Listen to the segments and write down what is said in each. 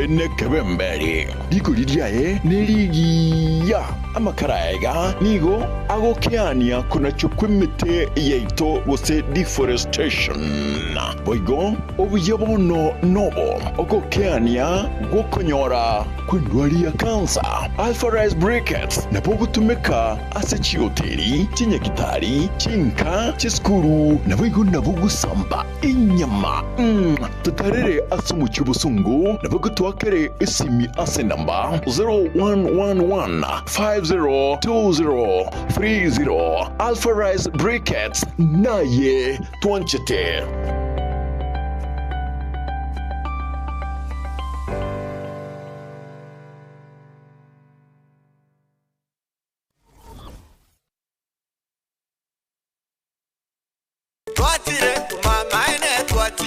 Obe nekebemberi, rigori riaye nerigiya. Amakara aya iga nigo agokeania konachwa kw'emete yaito gose deforestation. Boigo obuya bono nobo ogokeania gw'okonyora kw'endwari ya kansa. Alpha Rice Briquettes nabo ogotumeka ase chihoteli, chinyagitari, chinka, chisukuru naboigo nabo ogosamba enyama. Totarere ase omochie obosongo nabo gotwakere esimi ase enamba 0111 502030. Alpha Rice Briquettes naye twanchete.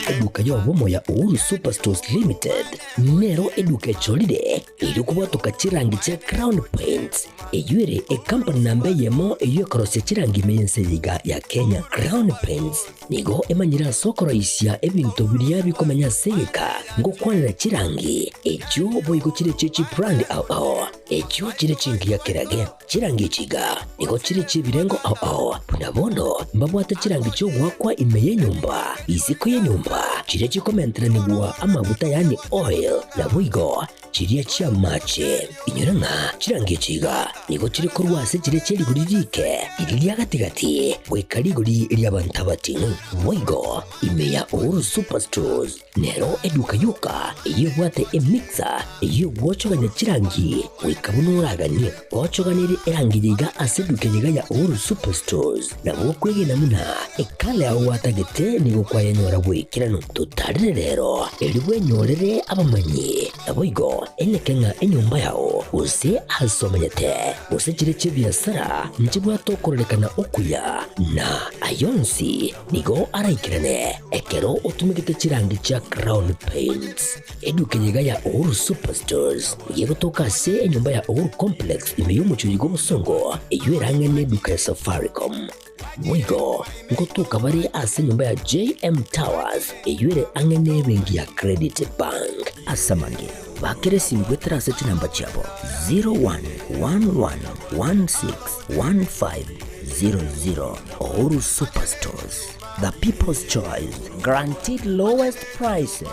Eduka y'obomo ya Uhuru Superstores Limited nero eduka echorire erio kobwatoka chirangi chia Crown Paints, eyio ere ekampani namba eyemo eyio ekorosia chirangi ime y'ense eye iga ya Kenya. Crown Paints nigo emanyire ase okoroisia ebinto biria bikomenya ase egeka ngokwanera chirangi echio boigo chire chie chibrand ao ao echio chire chingiya kerage. Chirangi echi iga nigo chire chi'ebirengo ao ao, buna bono mbabwate chirangi chi'ogoakwa ime y'enyomba, isiko y'enyomba, chiria chikomenteranigwa amaguta yaani oil, naboigo chiria chi'amache. Inyora ng'a chirangi echi iga nigo chire korwa ase chiria chie rigori riike, riria ria gati-gati, goika rigori ri'abanto abating'u. Boigo ime ya Uhuru Superstores Nero eduka yoka eyio ebwate emixer eyio egwochogania chirangi goika buna oraganie. Gochoganerie erangi eye iga ase eduka eye iga ya Uhuru Superstores nabo okwegena buna ekala yao gwatagete nigo kwayenyora bw'ekeranu. Totarere rero erio bwenyorere abamanyi naboigo eneke ng'a enyomba yao gose ase omenyete gose chire chi'ebiasara nchibwate okororekana okuya na ayonsi Nigo araikerane ekero otumegete chirangi chia Crown Paints. Eduka eye iga ya Uhuru Superstores nigo egotoka ase enyomba ya Uhuru Complex ime y'omochie oyo bw'obosongo eyio erang'e neduka ya Safaricom. Boigo ngotoka bare ase enyomba ya JM Towers eyio ere ang'e nebenki ya Credit Bank. Ase amange, bakera esimi goetera ase chinamba chiabo 0111161500. Uhuru Superstores, the people's choice, guaranteed lowest prices.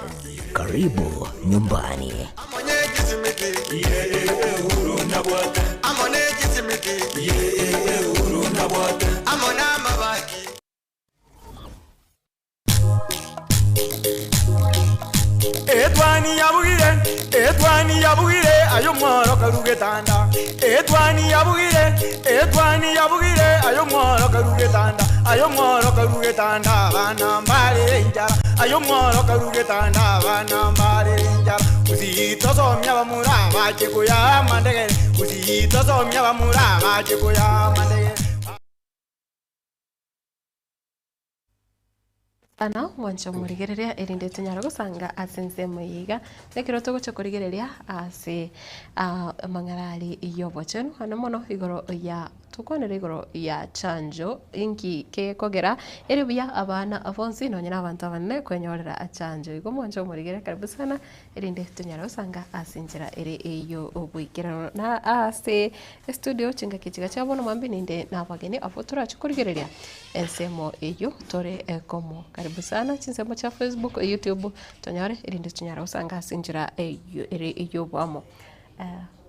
Karibu nyumbani. Etwani yabugire, etwani yabugire, aye omworo karu getanda. Etwani yabugire, etwani yabugire, aye omworo karu getanda. Aye omworo karu getanda, abana mbarere enchara. Aye omworo karu getanda, abana mbarere enchara. Gusii tosomia abamura bache koyaa amandegere, Gusii tosomia abamura bache koyaa amandegere. Sana mwanche omorigereria erinde tonyare gosanga ase ensemo eye iga, nekero togocha korigereria ase amang'ana aria y'obochenu ande mono igoro ya tokwanere igoro ya chanjo inki gekogera ere buya abana bonsi nonye na abanto abanene kwenyorera chanjo. Igo mwanche omorigereria karibu sana erinde tonyare gosanga ase enchera ere ey'oboikeranu. Na ase estudio chingaki chiga chia bono mambia ninde nabageni abwo torache korigereria Ensemo eyio tore komo. Karibu sana chinsemo chia Facebook, YouTube, tonyore erinde tonyare gosanga ase enchera eyio ere ey'oboamo.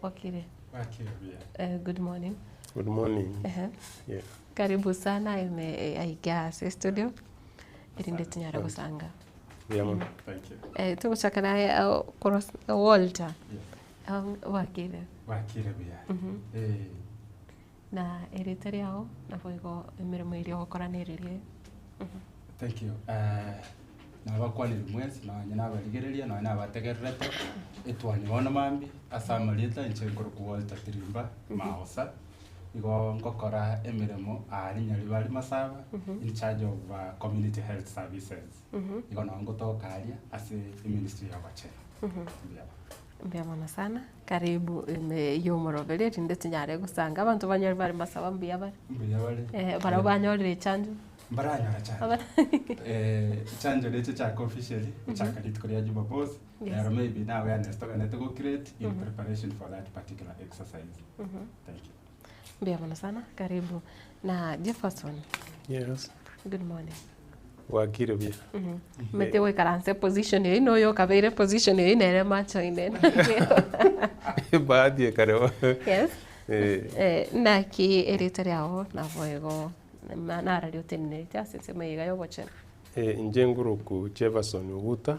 Wakire? Wakire buya. Good morning. Good morning. Ehe. Yeah. Karibu sana ime aiga ase studio erinde tonyare gosanga. Buya mono. Thank you. Eh, togochaka naye korwa Walter. Yeah. Wakire? Wakire buya. Eh. Na erieta riao, naboigo emeremo eria ogokora neriria. Thank you. Eh, nabakwanire mwensi nonye nabarigereria nonye nabategererete etwani bono mambia ase amarieta inche nkorokwa Walter Tirimba Maosa igo ngokora emeremo aaria Nyaribari Masaba in charge of community health services igo nabo ngotoka aria ase eministry ya obochenu. Mbuya mono. Mbuya mono sana. Karibu ime y'omoroberi erinde tonyare gosanga abanto banyore bare masaba mbuya bare. Mbuya bare. Eh, barabwo banyorire echanjo. Mbaranyora chanjo. Chanjo neche chaka officially, gochaka rituko ria Jumamosi, nero maybe na awareness toganete go create in preparation for that particular exercise. Thank you. Mbuya mono sana, karibu. Na Jefferson, Yes. good morning. Bwakire buya. Omanyete goikaransa eposition eyio noyo okabeire eposition eyio nere macho inde. Bahati ekare bo. Yes. Eh. Eh, naki erieta riao naboigo narari otenenerete ase ensemo eye iga y'obochenu. Eh, inche ngoroku Jefferson Oguta,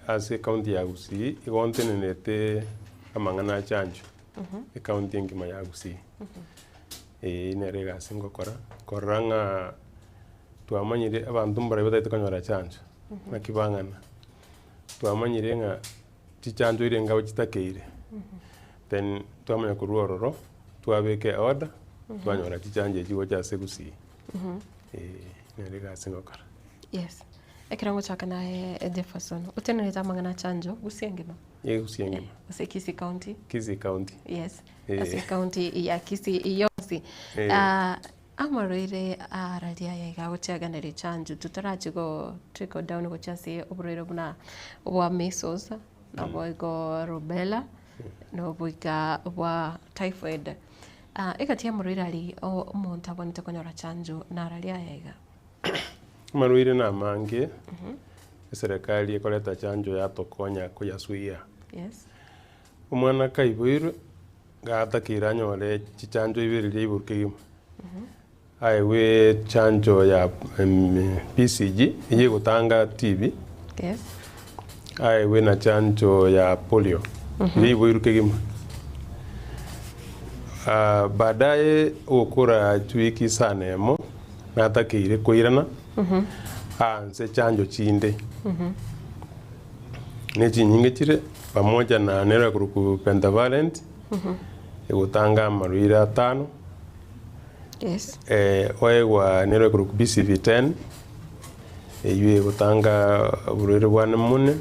ase ecounty ya Gusii, igo ntenenerete amang'ana a chanjo, ecounty engima ya Gusii. Eyio nere egasi ngokora, korora ng'a twamanyire abanto mbarabwo batagete konyora chanjo, naki bang'ana. Twamanyire ng'a chichanjo ire ngabo chitakeire, then twamanya korwa ororo, twabeka eorder, twanyora chichanjo echi gocha ase Gusii. Eh, nere egasi ngokora. Yes. Ekero ngochaka naye Jefferson, otenerete amang'ana a chanjo Gusii engima? Ee, Gusii engima. Gose Kisii County? Kisii County. Yes. Eh. Ase county ya Kisii yonsi. Eh. Ah, amarwaire araria aya iga agochiaganeria chanjo totarachia go trickle down gochia ase oborwaire buna bwa measles, naboigo rubella, na oboika bwa typhoid. Ah, egati y'amarwaire aria omonto abwenerete konyora chanjo nararia aya iga. Amarwaire namange, eserekari ekoreta chanjo yatokonya koyasuia. Yes. Omwana kaiboirwe, gatakeire anyore chichanjo ibere riria aiborwe kegima. Aegwe chanjo ya BCG, eyio egotanga TB, Yes. aegwe na chanjo ya polio, riria aiboirwe kegima. Ah, baadaye ogokora chiwiki isano emo, natakeire koirana, aanse chanjo chinde. Ne chinyinge chire, pamoja na nere korokwa pentavalent, egotanga amarwaire atano, Yes. oegwa nere korokwa BCV 10, eywo egotanga oborwaire bwa pneumonia,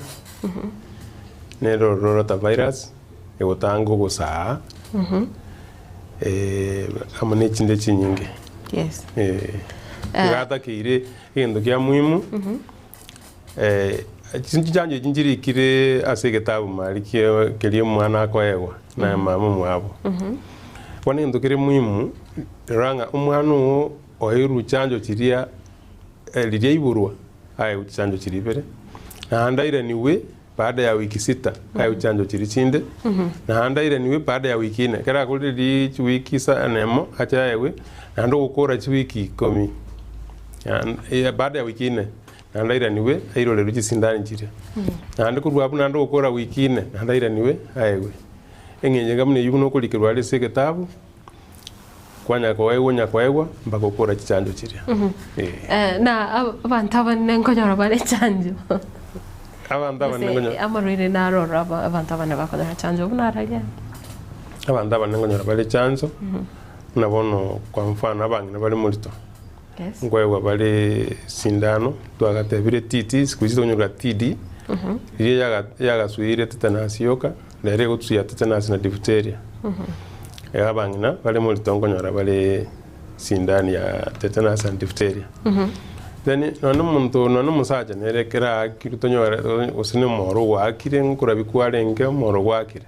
nere ororo rotavirus, egotanga ogosaa, amo na echinde chinyinge. Yes. Egatakeire egento kia muhimu, chichanjo echi nchirikire ase egetabu mari kia keria omwana akoegwa na mama omwabo. Bono egento kere muhimu, rora ng'a omwana oo oeirwe chanjo chiria riria aiborwa, aegwe chichanjo chiria ibere, naende airaniwe baada ya wiki sita, aegwe chichanjo chiria chinde, naende airaniwe baada ya wiki ine, ekero akorire riria chiwiki isano emo, ache aegwe, naende ogokora chiwiki ikomi, baada ya wiki ine, naende airaniwe airorerwe chisindani chiria. Naende korwa abwo naende ogokora wiki ine, naende airaniwe aegwe. Eng'encho enga buna eyio buna okorikerwa are ase egetabu, kwanya koegwa onya koegwa mpaka okore chichanjo chiria. Eh. Eh, na abanto abanene nkonyora bare chanjo. Abanto abanene Gose nkonyora amarwaire naro oro abanto abanene bakonyora chanjo buna araria. Abanto abanene nkonyora bare chanjo, buna bono kwa mfano abang'ina bare morito, Yes. nkoegwa bare sindano, twagatebire TT, siku hizi tokonyora TD, riria yaga yagasuire tetanus yoka, rero egotusuia tetanus na diphtheria. Iga abang'ina bare morito nkonyora bare sindani ya tetanus and diphtheria. Then nonye na omonto nonye na omosacha nere ekero aakirwe tonyore gose na omoro ogoakire nkorabia kwarenge omoro gwakire,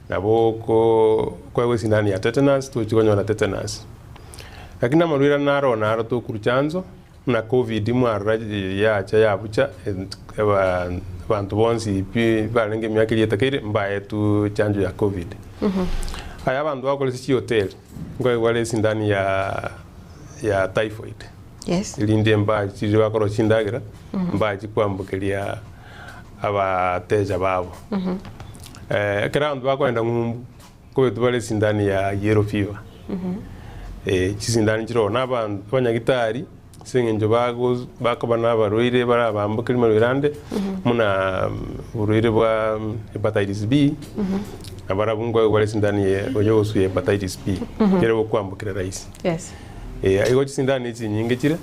nabo oko koegwa esindani ya tetanus tochi konyora tetanus. Lakini amarwaire ande naro naro tokorwa chanzo, buna covid mwarora yacha yabucha abanto bonsi pi barenge emiaka eria etakeire mbaetwe chanjo ya covid. Aya abanto bagokora ase chihoteli, nkoegwa bare esindani ya ya typhoid. Yes. Erinde mbachi bakorosia chindagera, mbachi kwambokeria abateja babo. Ekero abanto bakoenda ng'umbu, nkobetwa bare esindani ya yellow fever. Chisindani nchire na abanto abanyagitari ase eng'encho bago bakoba na abarwaire barabambokerie marwaire ande, buna oborwaire bwa hepatitis B, nabarabwo nkoegwa bare esindani ye oyo ogosuia hepatitis B, ekere gokwambokera rahisi. Yes. Eeh igo chisindano echinyinge chire,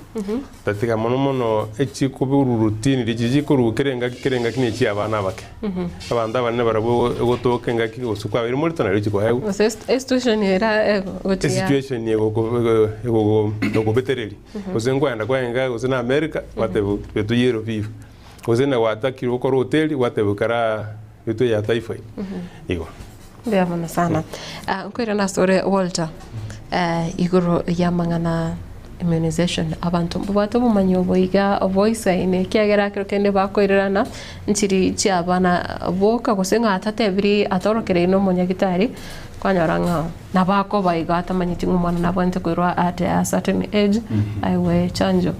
tatiga mono mono echikoburwa routine riria chikorwa kera engaki kera engaki na echia abana abake. Abanto abanene barabwo egotoka engaki gose kwabeire morito nario chikoegwa. Gose esituation era gochia. Esituation egokobetereria. Gose nkoenda kwaenga gose na America, gwateba betwe yellow fever. Gose na gwatakire gokora hoteli, gwateba kara betwe ya typhoid. Igo. Mbuya mono sana. Ah, nkoirana ase ore Walter, eh, igoro y'amang'ana immunization, abanto mbabwate obomanyi obo iga oboisaine ekiagera ekero kende bakoirerana nchiri chiabana boka gose ng'a atatebiri atorokereiri na omonyagitari, kwanyora ng'a nabo akoba igo atamanyeti ng'a omwana nabwenerete koirwa at a certain age aegwe chanjo.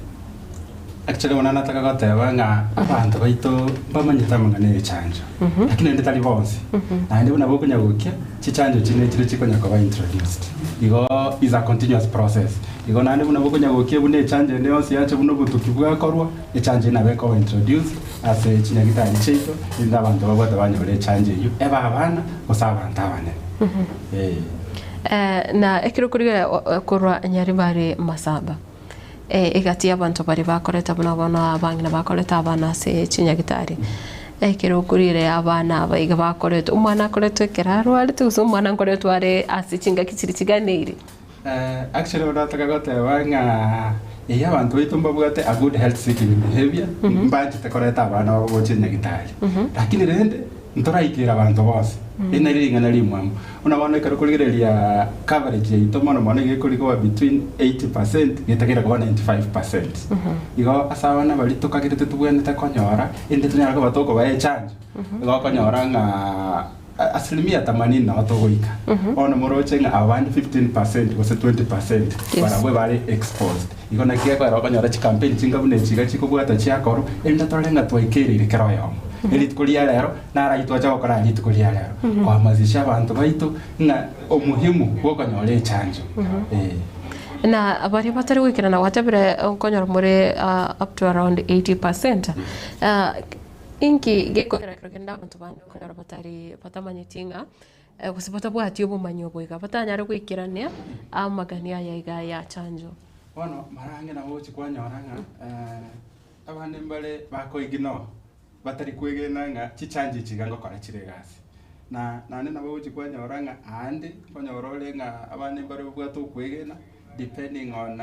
Actually bono nataka goteba ng'a abanto baito mbamanyete amang'ana ya echanjo, lakini naende tari bonsi. Naende buna bokonya gokia, chichanjo chinde nchire chikonya koba introduced. Igo is a continuous process. Igo naende buna bokonya gokia buna echanjo ende yonsi yacha buna obotuki bwakorwa, echanjo eyio nabo ekoba introduced ase chinyagitari chiaito, erinde abanto babwate banyore echanjo eyio, ebe abana gose abanto abanene. Eh. Na ekero okorigereria korwa Nyaribari Masaba. Egati y'abanto baria bakoreta buna bono abang'ina bakoreta abana ase chinyagitari, ekero okorire abana aba iga bakoretwa, omwana akoretwe ekero arwarete gose omwana nkoretwa are ase chingaki chiria chiganeiri? Actually bono nataka goteba ng'a eeh abanto baito mbabwate a good health seeking behaviour, mbanchete koreta abana babo gocha enyagitari. Lakini rende, ntoraikera abanto bonsi, eri nario ring'ana rimwamu. Buna bono ekero okorigereria coverage yaito mono mono iga ekori koba between 80 percent getakeire koba 95 percent. Igo ase abana baria tokagerete tobwenerete konyora erinde tonyare koba tokobaa echanjo, igo okonyora ng'a asilimia themanini nabo togoika. Bono moroche ng'a aba bande 15 percent gose 20 percent barabwo bare exposed. Igo naki gekogera okonyora chicampaign chinga buna echi iga chikobwata chiakorwa erinde torore ng'a twaikereire kera oyomo. Ne rituko ria rero Naro twacha gokora rituko ria rero, kohamasisha abanto baito ng'a omuhimu bw'okonyora echanjo. Ee. Na baria batari goikerana gwatebire nkonyora more up to around 80 percent. Inki gekogera ekero kende abanto bande okonyora batari batamanyeti ng'a gose batabwati obomanyi obo iga batanyare goikerania amagani aya iga ya chanjo. Bono mara ange nabo ogochi kwanyora ng'a abande mbare bakoignore. Batari kwegena ng'a chichanjo echi iga ngokora chire egasi. Na naende nabo ogochia kwanyora ng'a aande nkonyora ore ng'a abande mbare babwate okwegena depending on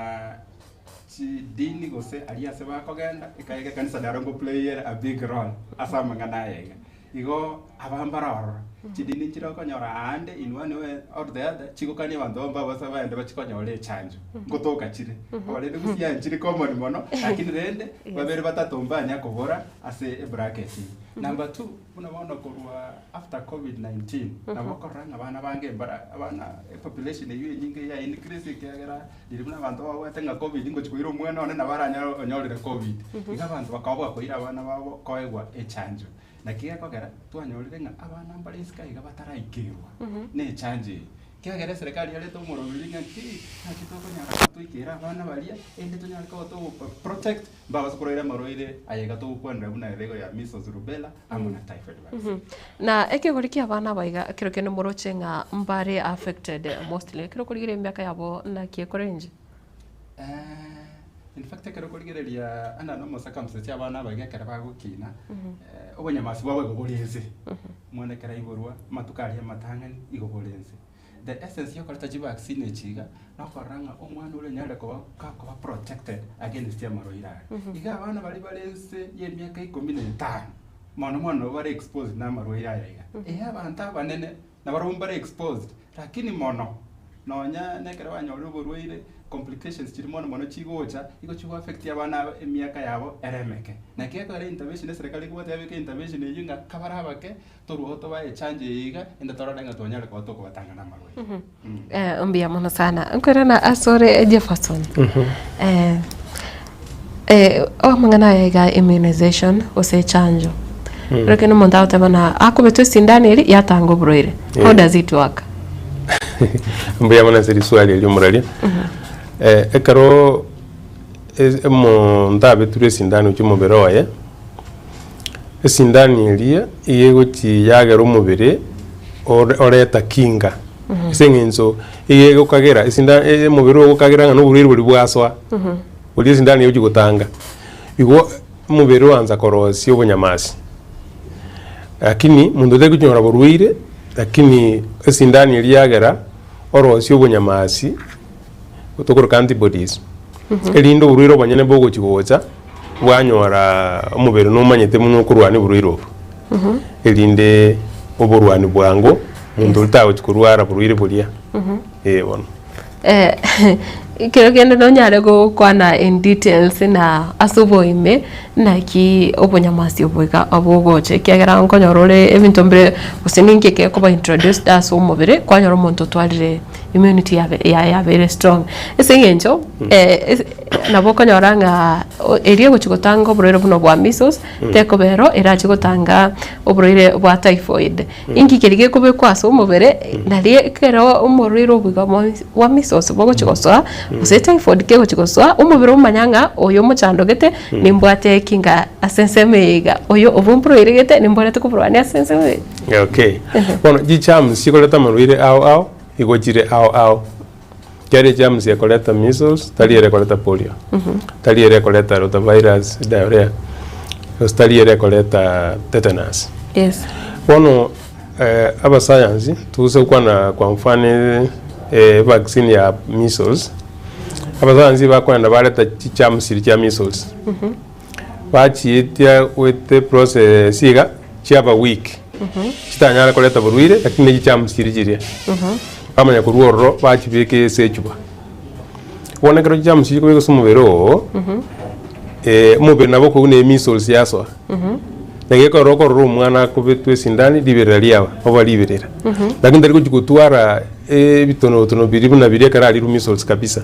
chidini gose aria ase bakogenda, ekaiga ekanisa nero ngo play ere a big role ase amang'ana aya iga. Igo aba mbare ororo, chidini nchire okonyora aande in one way or the other chigokania abanto abo mbabasa baende bachie konyora echanjo, ngotoka chire. Korende gose nchire common mono, lakini rende Babere batato mbanya kobora ase ebracket eye. Number two, buna bono korwa after covid 19, nabo okorora ng'a abana bange mbara abana epopulation eywo enyinge ya increase ekiagera riria buna abanto babwate ng'a covid ngochi koira omwana one nabo aranyore onyorire covid. Iga abanto bakaoboa koira abana babo koegwa echanjo. Naki gekogera, twanyorire ng'a abana mbare isiko aiga bataraikerwa na echanjo eye. Ekiagera eserekari yareta omoroberi ng'a ki, naki tokonyara koba toikere abana baria, erinde tonyare koba togo protect, mbabase korwaire amarwaire aya iga togokwanera buna ere igo ya measles, rubella, amo na typhoid vaccine. Na ekegori kia abana aba iga ekero kende moroche ng'a mbare affected mostly, ekero okorigereria emiaka yabo naki ekore inche? In fact ekero okorigereria under normal circumstances abana aba iga ekero bagokina, obonyamasi bwabo igo bore ense. Omwana ekero aiborwa, amatuko aria amatang'ani igo bore ense. The essence ya okoreta chivaccine echi iga, nokorora ng'a omwana oria onyarire koba gakoba protected against amarwaire aya. Iga abana baria bare ense ya emiaka ikomi na etano, mono mono nabo bare exposed na amarwaire aya iga. Eeh abanto abanene nabarabwo mbare exposed, lakini mono nonya nekero banyorire oborwaire, complications chiria mono mono chigocha, igo chigo affect abana aba emiaka yabo ere emeke. Naki ekero intervention eserekari ekobwate yabeka intervention eywo ng'a kabare abake, torwao tobae echanjo eye iga, ende torore ng'a twanyare koba tokobatanga na amarwaire. Eh, mbuya mono sana. Nkoirana ase ore Jefferson. Eh, eh, amang'ana aya iga immunization gose echanjo. Ekero kende omonto agoteba na akobetwa esindano eri yatanga oborwaire. How does it work? Mbuya mono ase riswali erio omoraria. Eh, ekero es- omonto abetirwe esindano gochia omobere oye, esindano eria iga egochi yagera omobere ore oreta kinga. Ase eng'encho iga egokagera esinda omobere ogokagera ng'a na oborwaire boria bwasoa, boria esindani egochi gotanga. Igo omobere oansa korosia obonyamasi, lakini monto otari gochinyora borwaire, lakini esindani eria yagera orosie obonyamasi tokoroka antibodies, erinde oborwaire obonyene bogochi gocha bwanyora omobere nomanyete buna okorwania oborwaire obwo, erinde oborwani bwango monto oria tagochi korwara borwaire boria, eh bono. Ekero kende nonyare gokwana in details na ase oboime naki obonyamasi obo iga bogocha ekiagera nkonyora ore ebinto mbire gose ninki ekekoba introduced ase omobere kwanyora omonto otwarire immunity yabe yaye yabeire strong. Ase eng'encho nabo okonyora ng'a erio egochi gotanga oborwaire buna obwa measles tekoba ero erache gotanga oborwaire bwa typhoid. Inki keria gekobekwa ase omobere, nario ekero omorwaire oboigo bwa measles bogochia gosoa, gose typhoid kegochia gosoa, omobere omanya ng'a oyo omochandogete nimbwate ekinga ase ensemo eye iga, oyo obwo mborwaire gete nimborete koborwania ase ensemo eye. Okay. Bono chigerms chikoreta amarwaire ao ao, igo chire ao ao. Kera egerms ekoreta measles, tari ere ekoreta polio, tari ere ekoreta rotavirus, diarrhea, gose tari ere ekoreta tetanus. Yes. Bono abasayansi togose gokwana kwa mfano evaccine ya measles, abasayansi bakoenda bareta chigerms chiria chia measles, bachietia goeta eprocess iga, chiaba weak, chitanyare koreta borwaire lakini ne chigerms chiria chiria. Bamanya korwa ororo bachibeka ase echuba. Bono ekero chigerms chikobekwa ase omobere oo, omobere nabo okobua na emeasles yasoa. Na gekorora okorora omwana akobetwa esindani riberera riaba, oba riberera. Lakini tari gochi gotwara ebitonotono biria buna biria ekero arirwe measles kabisa.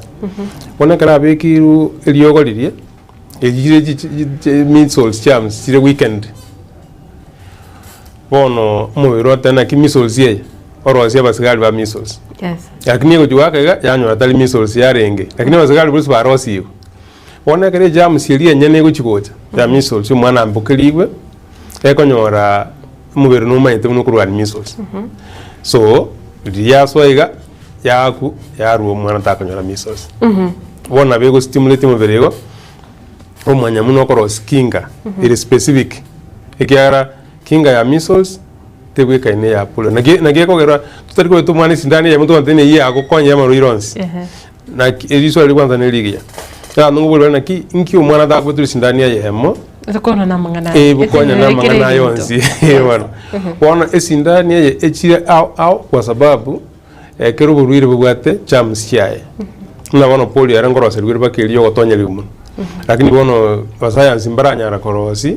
Bono ekero abekirwe eriogo riria, echire measles germs chire weakened. Bono omobere oteba naki measles eye, orosie abasigari ba measles. Yes. Lakini egochi goaka iga, yanyora tari measles yarenge, lakini abasigari bonsi barosiigwe. Bono ekero egerms eria enyene egochi gocha, ya measles omwana ambokerigwe, ekonyora omobere nomanyete buna okorwania measles. So, riria yasoa iga, yakwa, yarwa omwana takonyora measles. Bono nabo egostimulate omobere igo, omanya buna okorosia kinga ere specific, ekiagera kinga ya measles tebwekaini eya polio. Naki naki ekogera totari koeta omwana esindano eyemo tobwate na eyio yagokonya amarwaire onsi. Naki eriswali kwanza neri rigiya. Abanto nkobori bare naki inki omwana atagoetwa esindani eyemo Gokonya na amang'ana aya. gokonya na amang'ana aya onsi bono. Bono esindani eye echire ao ao kwa sababu ekero oborwaire bobwate germs chiaye. Buna bono polio ere nkoroserigwa ere mpaka eria ogotonyerigwa mono. Lakini bono abasayansi mbaranyara korosia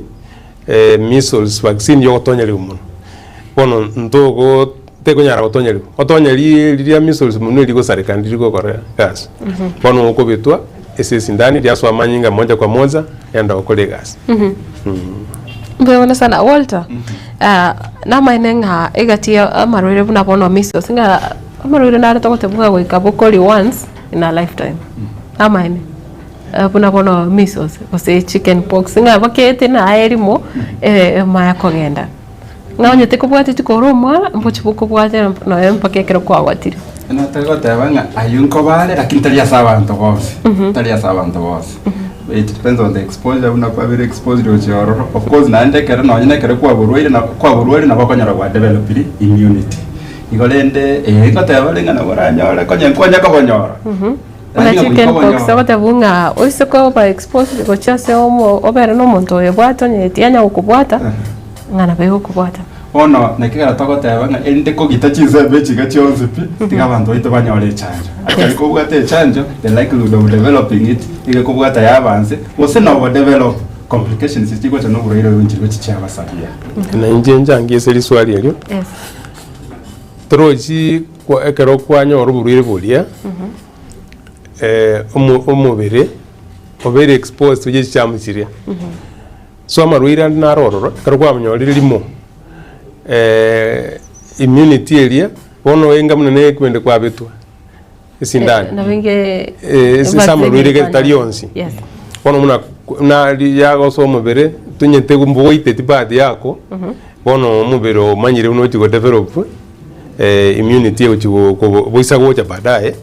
measles vaccine ya ogotonyerigwa mono. Bono ntogo tekonyara gotonyerigwa, otonyeri riria measles mono erigosareka ndiri gokora egasi. Bono okobetwa ase esindani riasoa amanyinga moja kwa moja yagenda gokora egasi. Mbuya mono sana Walter, namaene ng'a egati ya amarwaire buna bono measles ng'a amarwaire nare togoteba ng'a goika bokori once in a lifetime, namaene buna bono measles gose chicken pox ng'a bakete naye erimo emaya kogenda. Ng'a onye tikobwateti kore omwana, mbochi bokobwate nonya mpaka ekero kwagotire. Natari goteba ng'a ayio nkoba are lakini tari ase abanto bonsi, tari ase abanto bonsi. It depends on the exposure buna kwabere exposed gochia ororo. Of course naende ekero nonye na ekero kwaborwaire na kwaborwaire nabo okonyora gwa developiri immunity. Igo rende eh ngoteba ore ng'a nabo oranyore konye nkwanya kobonyora. Buna Lakini goika chicken pox obonyore. ogoteba ng'a oise koba exposed gochia ase omo obere na omonto oyo obwate onye tianya gokobwata, ng'a nabo egokobwata. Bono naki ekero togoteba ng'a erinde kogita chinsemo echi iga chionsi pi, tiga abanto baito banyore echanjo. Actually kobwate echanjo, the likelihood of developing it nigo ekobwata yabanse, gose nobo develop complications echi chigocha na oborwaire obo nchiri gochi chiabasaria. Na inche nchangie ase riswali erio, Yes. torochi kwa ekero kwanyora oborwaire boria, omo omobere obeire exposed to chigerms chiria. So amarwaire ande naro ororo, ekero kwamonyorire rimo, immunity eria, bono enga buna na ekwende kwabetwa esindani. Nabo inge Ase amarwaire gete tari onsi. Yes. Bono buna nari yagosoa omobere, tonyete mbogoiteti bahati yako, bono omobere omanyire buna ochi godevelop. immunity egochi go- ko boisa gocha baadaye,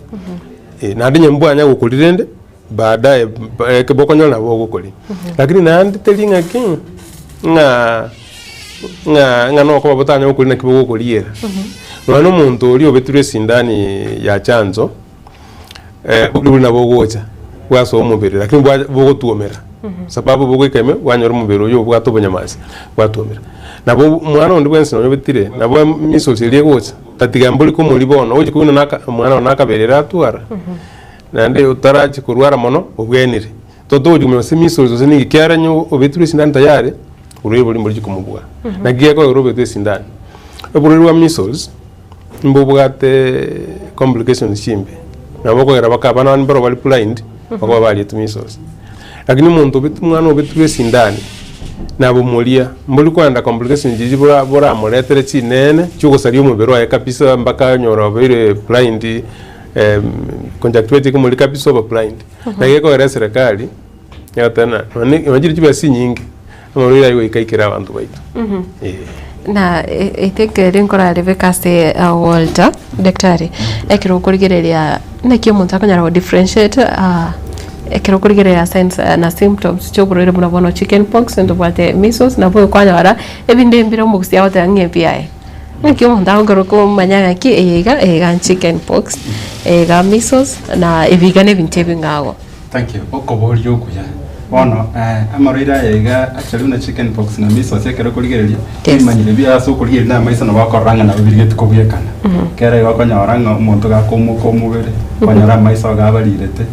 naende onye mbwanya gokori rende, baadaye ba eke bokonyora nabo ogokori. Lakini naende teri ng'aki, ng'a ng'a ng'a nokoba botanya gokori naki bogokoriera. Nonya na omonto oria obetirwe esindani ya chanjo, oborwaire nabo ogocha bwasoa omobere lakini bwa bogotwomera sababu bogoika ime bwanyora omobere oyo obwate obonyamasi bwatwomera. Nabo omwana onde bwensi nonye obetire nabo measles eria egocha tatiga mbori komori bono ogochi kobuna naka omwana one nakabere ere atwara naende otarachi korwara mono obwenire. Totogochi komanya gose measles gose niki kiagera onye obetirwe esindani tayari oborwaire boria mborichi komobua. Naki gekogera obetwe esindani, oborwaire bwa measles. Mbobwate complications chimbe, nabo okogera baka abana bande mbaro bare blind, bakoba barietwe measles. Lakini omonto obetwe omwana obetirwe esindani, nabomoria, mbori koenda complications chiria bora boramoretere chinene, chiogosaria omobere oye kabisa mpaka onyore obeire blind, conjunctivitis ekomori kabisa obe blind. Naki gekogera eserekari, egoteba ng'a nonye nonye chire chibesa chinyinge, amarwaire aywo goika aikere abanto baito, eh. Na I think eri nkoraribeka ase Walter, daktari, ekero okorigereria naki omonto akonyara go differentiate ekero okorigereria signs na symptoms chia oborwaire buna bono chicken pox, ntobwate measles, nabo okwanyora ebinde mbire omogusii agoteba ng'a ebiaye. Naki omonto agokora komanya ng'aki eye iga, eye iga chicken pox, eye iga measles, na ebi iga na ebinto ebing'ao. Thank you. Okoboria okuya. Bono amarwaire aya iga actually buna chicken pox na measles ekero okorigereria, Yes. ebimanyire biaye ase okorigereria na amaiso nabo okorora ng'a nabo birigetie kobwekana. Kera igo okonyora ng'a omonto gakoimoka omobere, kwanyora amaiso iga abarirete,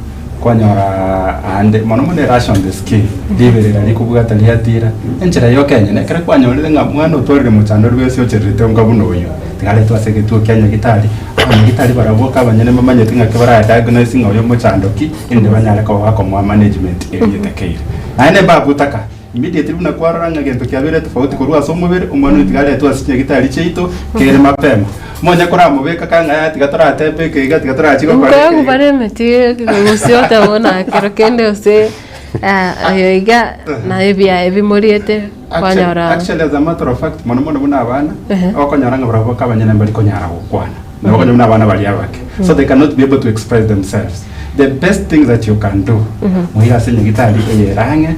kwanyora ande mono mono erash on the skin, riberera rikobwata riatira. Enchera yoka enyene, ekero kwanyorire ng'a mwana otwarire mochando orwe ase ochererete onga buna oyio, tiga aretwe ase egetuo kia nyagitari, Abanyagitari barabwo abanyene mbamanyeti ng'aki baradiagnose ng'a oyo omochando ki, erinde banyare koba bakomoa management eria etakeire. Naende mbabutaka, immediately buna kwarora ng'a egento kiabeire tofauti korwa ase omobere, omwana oyo tiga aretwe ase chinyagitari chiaito kere mapema. Monya koramobeka ka ng'a yaya tiga toratebe eke iga, tiga torachie gokora eke Nkoegwa iga. bare emeti gose otebe buna kero kende gose oyo iga na ebiaye bimoriete. Actually, Kwanyora. actually as a matter of fact, mono mono buna abana, Ehe. okonyora ng'a barabwo abanyene mbari konyara gokwana. Nabo okonyora buna abana baria abake. So they cannot be able to express themselves. The best thing that you can do, moire ase nyagitari eye ere ang'e,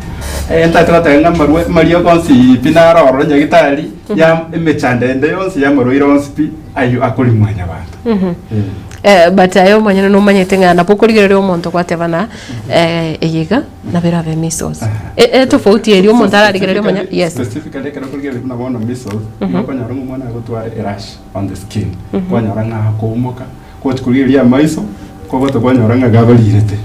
eh, ntagete goteba ng'a amarwa amariogo onsi pi naro ororo nyagitari, ya emechando ende yonsi ya amarwaire onsi pi, ayio akori mwanyabanto. Eh. Eh, but aye omonyene nomanyete ng'a nabo okorigereria omonto gwateba na eh, eye iga nabo erabe measles. E- etofauti eria omonto ararigereria omonya yes. Specifically ekero okorigereria buna bono measles, nigo okonyora ng'a omwana agotwara erash on the skin, kwanyora ng'a akoumoka, gochi korigereria amaiso, kogota kwanyora ng'a gabarirete,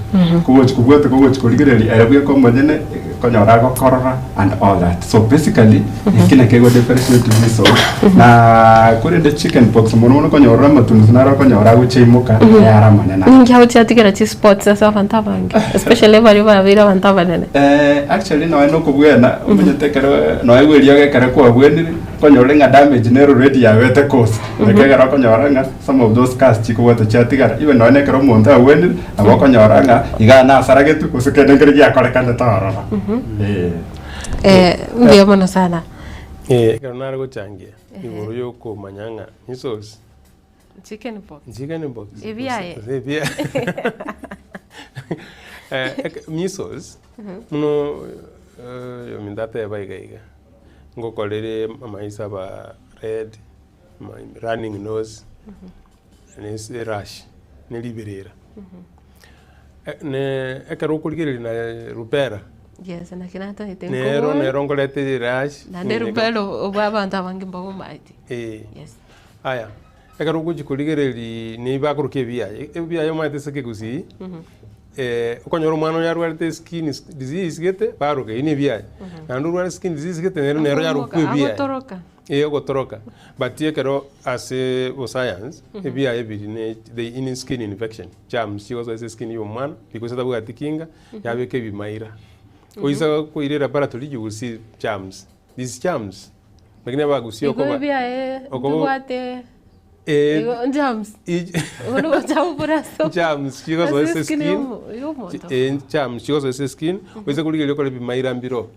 kogochi kobwata kogochi korigereria ere bweka omonyene, konyora agokorora and all that. So basically, eki nakio ego differentiate measles, na korende chicken pox mono mono okonyora ore amatungusu naro okonyora agochaimoka, ayare amanene. Ninki agochiatigera chispots ase abanto abange especially baria babeire abanto abanene? Eh, actually nonya na okobwena omanyete ekero nonya bwa eriogo ekero kwabwenire okonyora ng'a damage nero already yabete cause naki ekero okonyora ng'a some of those scars chikobwata chiatigara even nonya na ekero omonto abwenire nabo okonyora ng'a igaa nasaragetwe gose kende nkere giakorekanete ororo eh. Eh, mbuya mono sana. Eh, ekero nare gochangia igoro yokomanya ng'a measles Chicken pox. Chicken pox. Ebiaye. Gose ebiaye. Eh, eke- measles, muno eh, ominto ateba iga iga, ngokorere amaiso aba red, ma- running nose, na ase erash, na riberera. Ne ekero okorigereria na rubella, Yes, naki natagete nero nkobore. nero nkoreta erash, Naende rubella obwo abanto abange mbabomaeti. Eh. Yes. Aya, ekero ogochia korigereria nigo bakorokia ebiaye, ebiaye omanyete ase ekegusii, okonyora omwana oyo arwarete skin disease gete, baroka eyio na ebiaye. Naende orware skin disease gete nero nero yarokwa ebiaye. Agotoroka. Eh, ogotoroka. But ekero ase boscience, ebiaye biri ne they in skin infection, germs chigosoa ase eskin ya omwana, because tabwati kinga, yabeka ebimaira. Oisa koira elaboratory you will see germs, these germs. Lakini abagusia Igo okoba ebiaye okoba ntobwate eh, igo germs. i- Bono gochabura ase germs chigosoa ase ase eskin skin yomo- yomonto. eh, germs chigosoa ase skin oise korigereria okore ebimaira mbiro.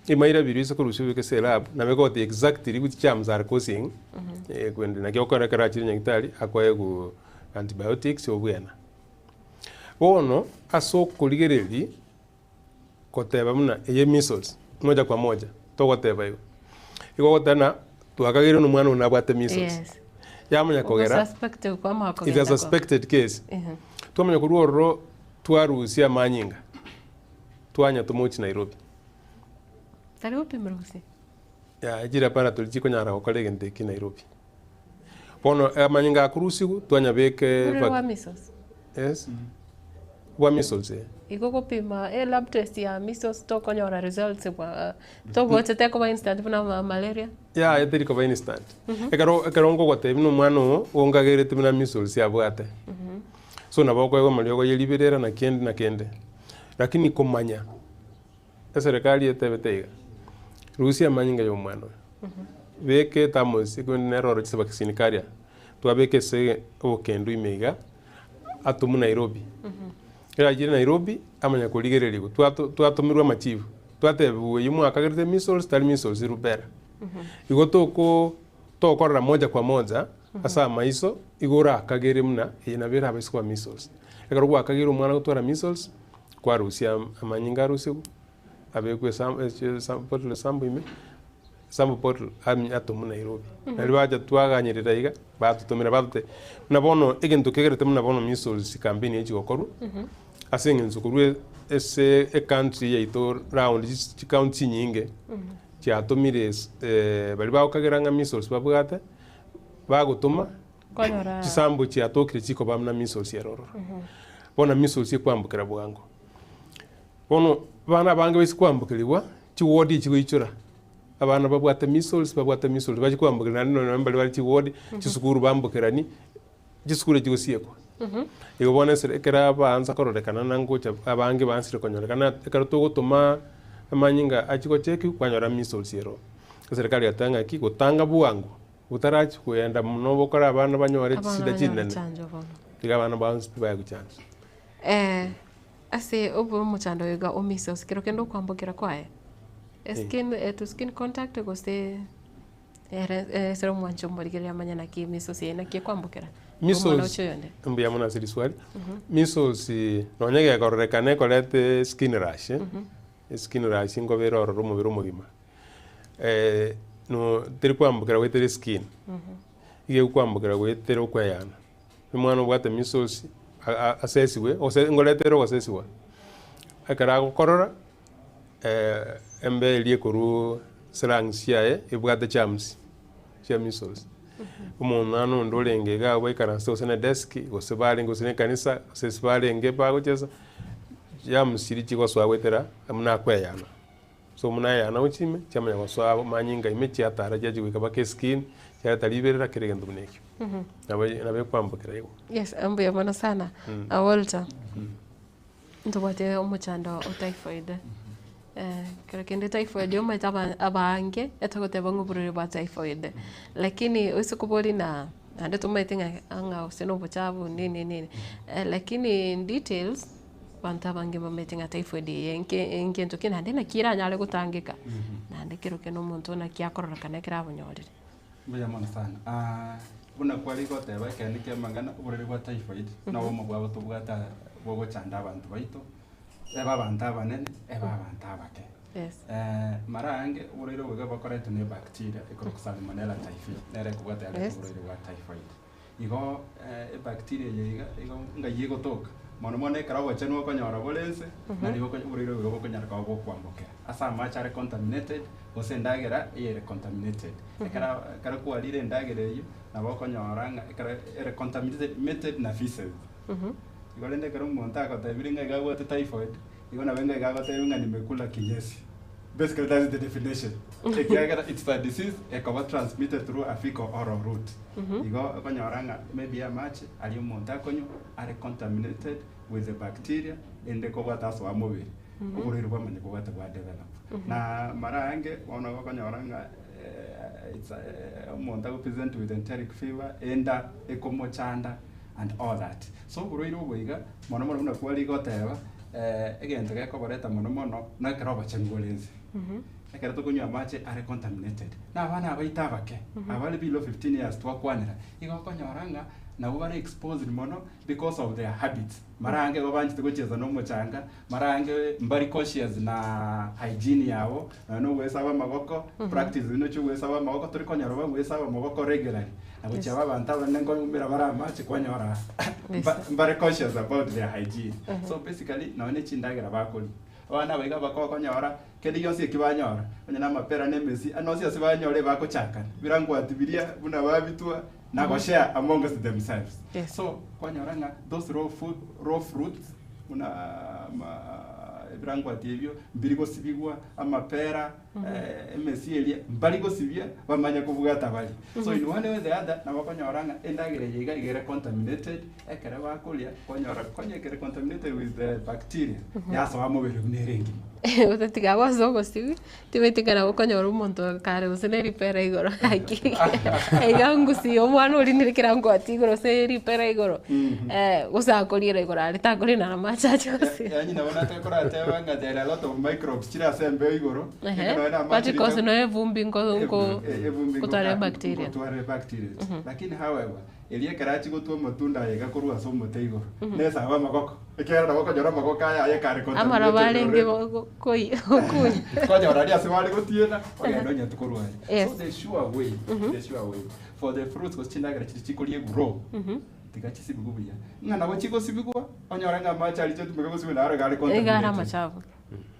Emaira biria ase korusia obeke ase elab, nabo egoteba exactly which germs are causing, kwende naki okora ekero achire nyagetari akoegwa antibiotics obwena. Bono ase okorigereria koteba buna eye measles moja kwa moja togoteba igo, igo ogoteba ng'a twakageire na omwana oyo nabwate measles. Yes. Yamanya kogera Ogosuspect kwamanya it's a kogenda kwa. suspected case. Twamanya korwa ororo twarusia amanyinga twanya tomochi Nairobi. Tari gopimera gose? Yaya chilaboratory chikonyara gokora egento eki Nairobi. Bono amanyinga akorusigwa twanyabeka Orore vac- bwa measles? yes, bwa measles eh. Igo gopima elab test ya measles tokonyora results bwa togochete koba instant buna ma malaria? Yaya teri koba instant. Ekero ekero nkogotebia buna omwana oo onkagerete buna measles abwate, so nabo okoegwa amariogo ya riberera na kende na kende, lakini komanya Eserekari etebete iga, Rusia amanyinga y'omwana oyo, beka ethermos ekorende nere oro chise vaccine carrier, twabeka ase obokendu ime iga, atomwe Nairobi. Ekero achire Nairobi, amanya korigererigwa, twato twatomerwa amachibu, twatebiwa eywo mwakagerete measles tari measles rubella. Igo toko tokorora moja kwa moja ase amaiso, igo orakagere buna eye nabo erabaise koba measles. Ekero gwakageire omwana gotwara measles, Kwarusia amanyinga arusigwe, abekwe bottle esambu ime, esambu bottle atomwe Nairobi. Nario bacha twaganyerera iga, batotomera batotebia, buna bono egento kegerete buna bono measles campaign echi gokorwa, ase eng'encho korwa ase ecountry yaito round chicounty chinyinge, chiatomire baria bagokagera ng'a measles babwate, bagotoma. Chisambo chiatokire chikoba buna measles ere ororo. Bono measles ekwambokera bwango. Bono abana abange baise kwambokerigwa, chiwodi chigoichora, abana babwate measles babwate measles bachi kwambokerwa naende nonye mbari bare chiwodi, chisukuru bambokerani, chisukuru echigosiekwa. Igo bono esere ekero abaansa kororekana na ngocha abange baansire konyorekana ekero togotoma amanyinga achie gochekiwa kwanyora measles ere ororo. Eserekari egateba ng'aki, gotanga bwango. Botarachia kogenda mono bokore abana banyore Abana chisida banyore chinene, chanjo bono. tiga abana bonsi pi baye gochanjwa. Ase obo omochando oyo iga o measles kero kende okoambokera kwaye, eskin to skin contact gose ere ase omwancho omorigereria amanye naki measles eye naki ekoambokera omwana Measles, oche oyonde. mbuya mono ase riswali, measles nonye gekororekana ekoreta skin rash, eskin rash nkoba ere ororo omobere omogima. No teri kwambokera goetera eskin, iga egokwambokera goetera okweyana. Omwana obwate measles asesiwe, gose ngoretere ogosesiwa, ekero agokorora embe eria ekorwa ase lungs chiaye ebwate germs chia measles. Omwana onde orenge iga abwo baikaransete gose na edesk, gose barenge gose na ekanisa, gose ase barenge bagochesa, germs chiria chigosoa goetera buna akweyana. So buna ayana gochia ime, chiamanya gosoa amanyinga ime, chiatara chiachia goika mpaka eskin, chiareta riberera kera egento buna ekio. Nabo nabo ekwambokera igo. Yes, mbuya mono sana. Walter, ntobwate omochando o typhoid. Kero kende typhoid omanyete aba abange etogoteba ng'a oborwaire bwa typhoid, lakini oise koboria na naende tomaete ng'a ng'a gose na obochafu nini nini, lakini in details. Abanto abange mbamaete ng'a typhoid eye enke engento ki naende naki eranyare gotangeka, naende kero kende omonto naki akororekana ekero abonyorire. Mbuya mono sana. Ah, buna kware goteba ekeene kia amang'ana, oborwaire bwa typhoid, na obomo bwabo tobwate aa bogochanda abanto baito, ebe abanto abanene, ebe abanto abake. Yes. Mara aange oborwaire obo iga bokoretwa na ebacteria ekorokwa salmonella typhi, nere ekobwata yareta oborwaire bwa typhoid. Igo ebacteria eye iga igo ng'ai egotoka, mono mono ekero obochenu okonyora bore ense, nari oko oborwaire obo igo bokonyara koba bokwambokera ase amache are contaminated, gose endagera eyere contaminated. Ekero ekero kwarire endagera eywo, nabo okonyora ng'a ekero ere contaminated na feces. Igo rende ekero omonto agotebirie ng'a iga abwate typhoid, igo nabo ng'a iga agotebi ng'a nimekula kinyesi. Basically that is the definition. Ekiagera it's a disease ekoba transmitted through a fecal oral route. Igo okonyora ng'a maybe amache aria omonto akonywa are contaminated with the bacteria ende ekobwata ase omobere, oborwaire bwamanya kobwata bwa develop. Na mara aange bono okonyora ng'a it's a omonto ago present with enteric fever, enda ekomochanda and all that. So oborwaire obo iga mono mono buna kware goteba, egento gekoboreta mono mono nekero obochenu bore ense. Ekero tokonywa amache are contaminated, na abana abaito abake, abare below 15 years twakwanera, igo okonyora ng'a nabo bare exposed mono because of their habits. Mara ange igo banchete gochiesa na omochanga, mara ange mbari cautious na hygiene yabo, nonya na ogoesaba amagoko, practice buna chia ogoesaba amagoko, tori konyora bagoesaba amagoko regularly, na gochia aba abanto abanene nkoumera bare amache kwanyora mba mbare cautious about their hygiene. So basically nonya na chindagera bakoria, abana aba iga bakokonyora kende gionsi eki banyora, onye na amapera na emesi, ande onsi ase banyora ebagochakana, birangwati biria buna babitwa, na goshare amongst themselves. Yes. So kwanyora ng'a those raw food, raw fruits buna ama ebirangwati ebio mbiri gosibigwa, amapera, eh, emesi eria mbari gosibia bamanye kobwata baria. So in one way or the other nabo okonyora ng'a endagera eye iga iga ere contaminated, ekero bakoria kwanyora konya ekere contaminated with the bacteria yasoa mobere buna ere engima. Gose tiga gose ogosibi, timanyeti ekero okonyora omonto kare gose na eripera igoro gaki iga ngusie omwana oria nere kera nkoatia igoro gose eripera igoro, gose akoriera igoro aria takoria na amache ache gose. Yaani nabo nate korateba ng'a there are a lot of microbes chire ase embeo igoro, Ehe, ekero nonya na amache but rika- cause noe evumbi nko nko Evumbi nkotwara ebacteria. nkotwara ebacteria. Lakini however, Erio ekero achia gotwa amatunda aye iga korwa ase omote igoro, nesabe amagoko, ekiagera nabo okonyora amagoko aye aye kare Amaraba contaminated arenge already. go- go- koi- gokunya. Konyora aria ase bare gotiena, ogenda onyete korwa aria. Yes. So the sure way, the sure way, for the fruits gose chindagera chiria chikoriegwa raw, tiga chisibigwe buya. Ng'a nabo chigosibigwa, onyore ng'a amache aria chiatumeka gosibigwa naro iga are Iga are contaminated. amachafu.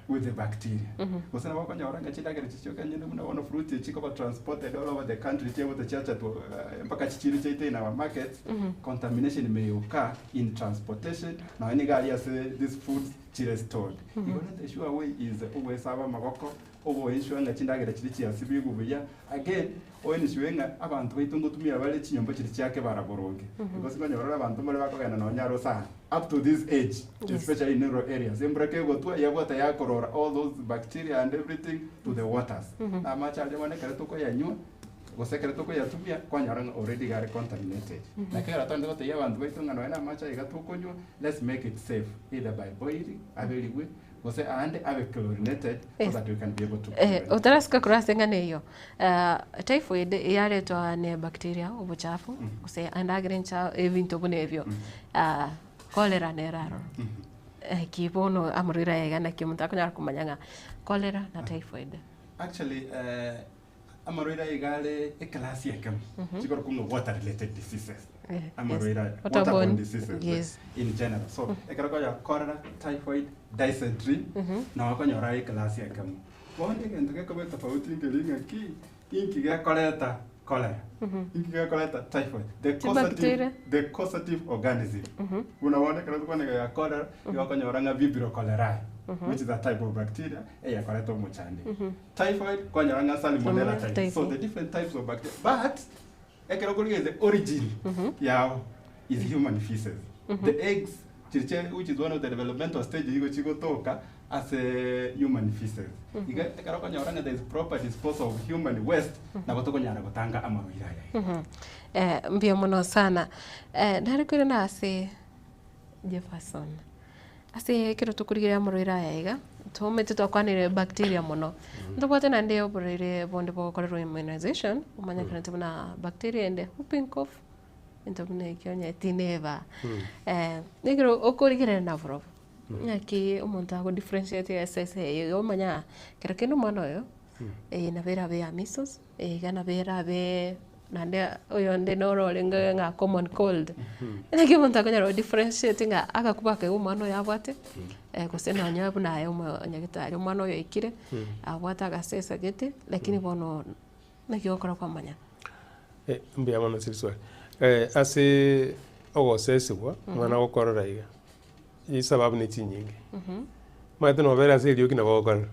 with the bacteria. Gose nabo okonyora ng'a chindagera echi chioka nyende buna bono fruits echi chikoba transported all over the country chiagocha chiacha to mpaka chichiro chiaito in our markets, contamination may occur in transportation nonya niga aria ase these foods chire stored. Igo rende the sure way is ogoesaba amagoko, ogoensure ng'a chindagera chiria chiasibigwe buya, again oensure ng'a abanto baito ngotumia bare chinyomba chiria chia kebara boronge. Because okonyora ore abanto mbare bakogenda nonya aro sana. Up to this age, especially in rural areas, embura kegotwa yabwata yakorora all those bacteria and everything to the waters. Na amache aria bono ekero tokoyanywa gose ekero tokoyatumia kwanyora ng'a already iga are contaminated. Na ekero togende gotebia abanto baito ng'a nonya na amache aya iga tokonywa, let's make it safe either by boiling aberigwe gose aande abe chlorinated so Yes. that we can be able to Eh, prevent. otarasuka korwa ase eng'ana eyio, typhoid yaretwa ne bacteria obochafu gose endagera encha ebinto buna ebio. Cholera nere aroro. Eki bono amarwaire aya iga naki omonto akonyara komanya ng'a cholera na typhoid. Actually, eh, amarwaire aya iga are eclass ekemo, chikorokwa ng'a water related diseases. Amarwaire aya, Waterborne, waterborne diseases yes. in general. So, ekero okonyora cholera, typhoid, dysentery, nabo okonyora aye eclass ekemo. Bono egento gekoba etofauti nkeri ng'aki, inki gekoreta cholera, inki gekoreta typhoid, the Chibacteria. causative, the causative organism. Buna bono ekero tokwana iga ya cholera, igo okonyora ng'a vibrio cholerae, which is a type of bacteria, eyekoreta omochando. Typhoid, kwanyora ng'a salmonella Salmonella type. So typhi. the different types of bacteria, but ekero okorigereria the origin yabo is human feces. The eggs chiri chia which is one of the developmental stage igo chigotoka ase human feces. Iga ekero okonyora ng'a there is proper disposal of human waste, nabo tokonyara gotanga amarwaire aya iga. Eh, mbuya mono sana. Eh, nare koirana ase Jefferson, ase ekero tokorigereria amarwaire aya iga, tomanyete twakwanire bacteria mono, ntobwate naende oborwaire bonde bogokorerwa immunization, omanyekanete buna bacteria ende whooping cough, Egento buna ekio onye tineba. Ekero okorigereria naborobwo, ng'aki omonto ago differentiate ase ase eye igo omanye ng'a kero kende omwana oyo, eye nabo erabe ya measles, eye iga nabo erabe naende oyonde noro orenge ng'a common cold. Naki omonto akonyara go differentiate ng'a agakuba aka iga omwana oyo abwate, gose nonye buna aye omonyagetari omwana oyo oikire, abwate agasesa gete, lakini bono naki ogokora kwamanya. Mbuya mono ase riswali. Ase ogosesigwa, omwana agokorora iga, chisababu ne chinyinge. Omanyete nobere ase erioki nabo ogokorora.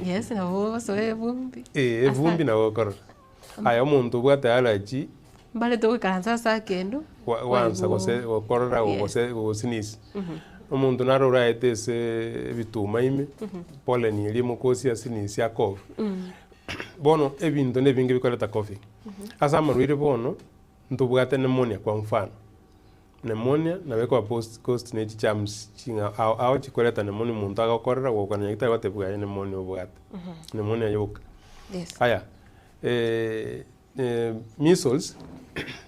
Yes, nabo ogosoa ebumbi. Eh, ebumbi nabo ogokorora. Aye omonto obwate allergy, Mbarete goikaransa ase akendo, gwa- gwansa gose gokorora Yes. gose gosneeze. Omonto naro oraete ase ebituma ime, pollen eria emokosia asneeze akobe. Bono ebinto nebinge bikoreta coughing. Ase amarwaire bono, ntobwate pneumonia kwa mfano. Pneumonia nabo ekoba post caused ne chigerms ching'a ao ao chikoreta pneumonia omonto agokorera gokwana nyagetari gotebia aye pneumonia obwate, pneumonia yoka. Yes. Aya, measles,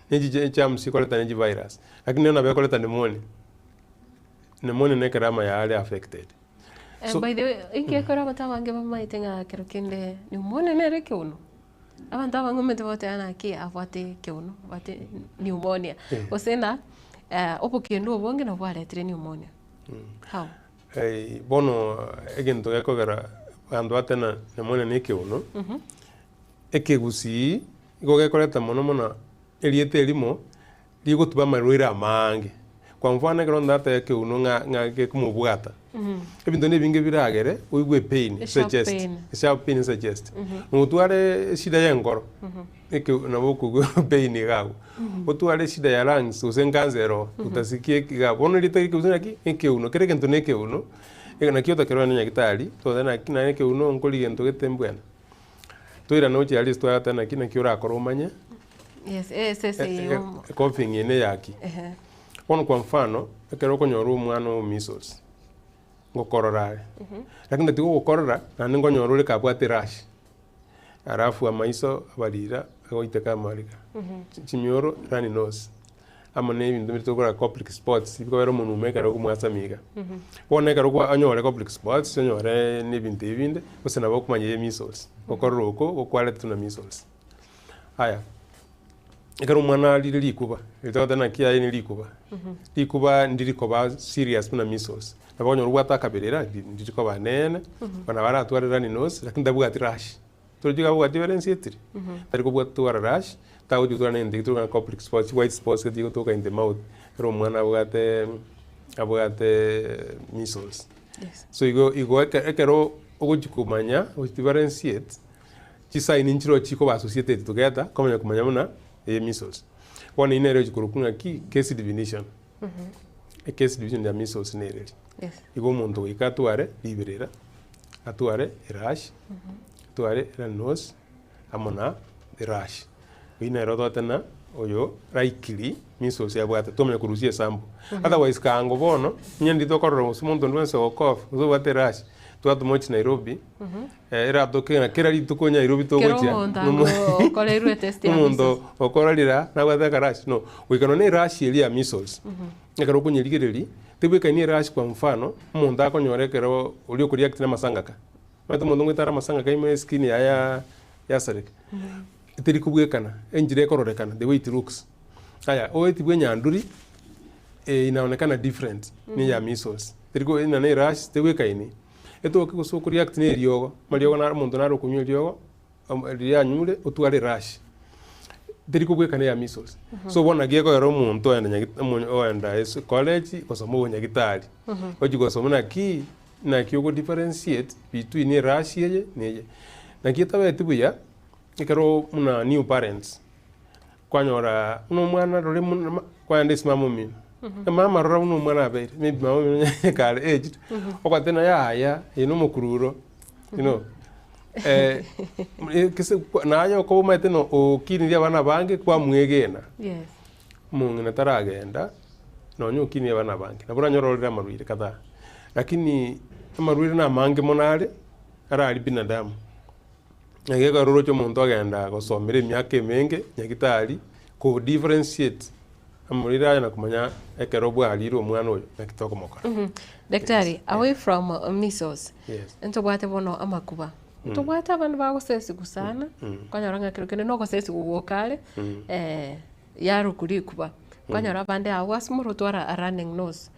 ne chi germs chikoreta ne chivirus, lakini nero nabo ekoreta pneumonia, pneumonia na ekero amaya are affected. Eh, by the way, inki ekero abanto abange bamaete ng'a kero kende pneumonia nere ekeuno? Abanto abange omanyete bagoteba naki abwate ekeuno, abwate pneumonia, gose ng'a obokendu obonge nabwo bwaretire pneumonia. How? Bono egento gekogera abanto bateba ng'a pneumonia na ekeuno, ekegusii nigo gekoreta mono mono erieta erimo rigotuba amarwaire amaange. Kwa mfano ekero ndatebe ekeuno ng'a ng'a gekomobwata, ebinto na ebinge biragere oigwe epain ase Esharp echest, pain. esharp pain ase echest. Notware eshida ya enkoro, eke nabo okoigwa epain iga agwo. Otware eshida ya lungs gose enkansa ere oo, otasikia eke iga bono erieta ri'ekeuno naki, ekeuno, kera egento na ekeuno, naki otakerore na nyagetari, totebe naki naye ekeuno nkori gento gete mbwene. Toirane gochia aria ase twagoteba naki naki orakore omanye, Yes, esese eye omo. coughing eye neyaki. Ehe. Bono kwa mfano, ekero okonyora omwana o measles, ngokorora are, lakini tatiga ogokorora, naende nkonyora ore kabwate erash, alafu amaiso abarira agoiteka amarika, chimioro runny nose, amo na ebinto bire tokora copric spots, bikobera omonwe ekero okomwasami iga. Bono ekero kwa onyore copric spots, onyore na ebinto ebi binde, gose nabo okomanya eye measles, gokorora oko gokwaretwe na measles. Aya, ekero omwana arire rikuba, eri togoteba naki aye ne rikuba, rikuba ndiri koba serious buna measles, nabo okonyora obwate akaberera ndiri koba neene, bono nabo aratware runny nose, lakini tabwati rash. Torochi iga abwati bere ense etire, tari kobwatwara rash, tagochi gotwara na egento ekio tokonyora copric spots, white spots chigotoka in the mouth, ekero omwana abwate abwate measles. Yes. So igo igo eke ekero ogochi komanya gochi differentiate, chisign nchiroo chikoba associated together komanya komanya buna eye measles. Bono eyio nere egochi korokwa ng'aki, case definition. Ecase division ya measles nere eria. Yes. Igo omonto goika atware riberera, atware erash, atware runny nose, amo na erash. Oyio nere otote na oyo likely measles abwate twamanya korusia esample. Otherwise kaango bono, onye ndiri tokorora gose omonto onde bwensi ogocough, gose obwate erash, twatoma gochia Nairobi, eratoke ng'a kera rituko Nairobi Kera togochia, omonto nomo ango okoreirwe etest ya omonto measles. okororira nabwate akarash no, goika nonye na erash eria ya measles, ekero okonyerigereria, tebwekaini erash kwa mfano, omonto akonyora ekero oria okoreact na amasangaka, omanyete omonto ngoetara amasangaka ime eskin yaye ya yasareka, teri kobwekana, enchera ekororekana the way it looks. Aya, oeti bwa enyanduri, inaonekana different na eya measles, teri ko na erash tebwekaini. Etoke gose okoreact na eriogo, amariogo naro omonto nare okonywa eriogo, riria anyure otware erash, teri kobwekana eya measles. So bono naki ekogera omonto oenda nyagit omonyo oenda ase college gosoma obonyagitari, ochia gosoma naki, naki ogo differentiate between erash eye na eye. Naki etabeti buya, ekero buna new parents, kwanyora buna omwana rore buna ma kwaenda ase mama omino, mama rora buna omwana abeire, maybe mama omino onye kare aged, ogote na yaya eye na omokururo you know gese naye okoba omanyete na okinirie abana abange kwamwegena, Yes. omong'ina taragenda, nonye okinirie abana abange, nabo oranyore ororire amarwaire kadhaa, lakini amarwaire na amange mono are, arari binadamu. Naki ekero oroche omonto agenda gosomera emiaka emenge nyagitari, ko differentiate amarwaire aya na komanya ekero bwarire omwana oyo naki tokomokora. Daktari, away from measles, Yes. ntobwate bono amakuba. Ntobwate abande bagosesigu sana, okonyora ng'a kero kende nogosesigu gwoka are, yarokwa rikuba. Kwanyora abande agwo ase omorwoti a running nose.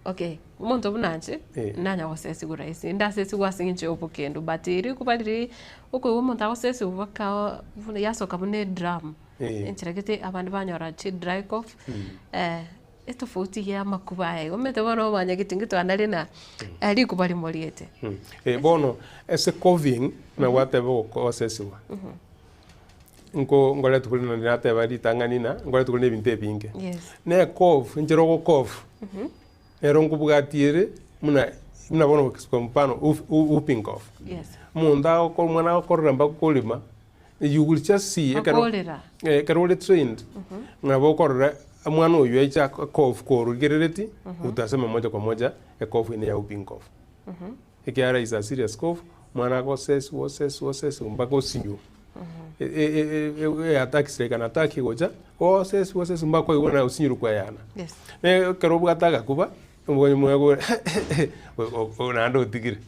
Okay, omonto buna inche, Eh. nanya gosesigwa rahisi, ndasesigwe ase eng'encho ya obokendu but rikuba riria okoigwa omonto agosesigwa mpaka buna yasoka buna edrum, Eh. enchera gete abande banyora chi dry cough, etofauti ya amakuba aya igo, omanyete bono omanyagete ngetwanare na rikuba rimoriete. Bono ase coughing nabwate ogosesigwa. Nko nkoretwa kore naende nateba ritang'ani ng'a nkoretwa kore na ebinto ebinge. Yes. Na ecough, enchera ogocough, ero nkobwatia ere buna buna bono kwa mfano whooping cough. Yes. Omonto agokora omwana agokorera mpaka okorema, you will just see ekero Akorera. ekero ore trained, nabo okorora omwana oywo aiche acough korigerereti, utasema moja kwa moja ecough eye neya whooping cough. Ekiagera is a serious cough, Omwana agosesiwa osesiwa osesiwa mpaka osinywa. Eattack is like an attack egocha, osesiwa osesiwa mpaka kwaigwa naye osinyirwe kweyana. Yes. Na ekero obwate agakuba, omonye moyo naende otigire.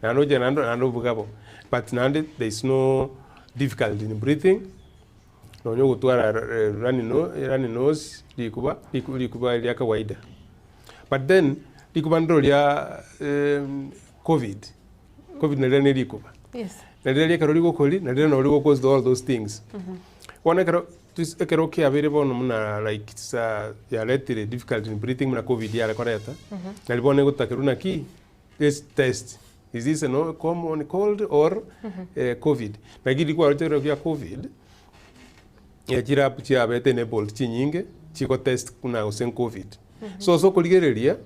Naende oche naende naende obuga bo. But naende there is no difficulty in breathing, nonye ogotwara runny no runny nose, rikuba rikuba ria kawaida. But then, rikuba ndiro ria covid, covid nario ne rikuba. Yes. Nario riria ekero rigokori, nario nabo rigo cause all those things. Bono ekero tis ekero kiabeire bono buna like it's yaretire difficulty in breathing buna covid yare koreta, nari bono egotakerwa naki, let's test, is this a no common cold or covid? Naki riria kwaroche ekero kia covid, chilab chiabete enabled chinyinge, chigotest buna gose covid. So ase okorigereria,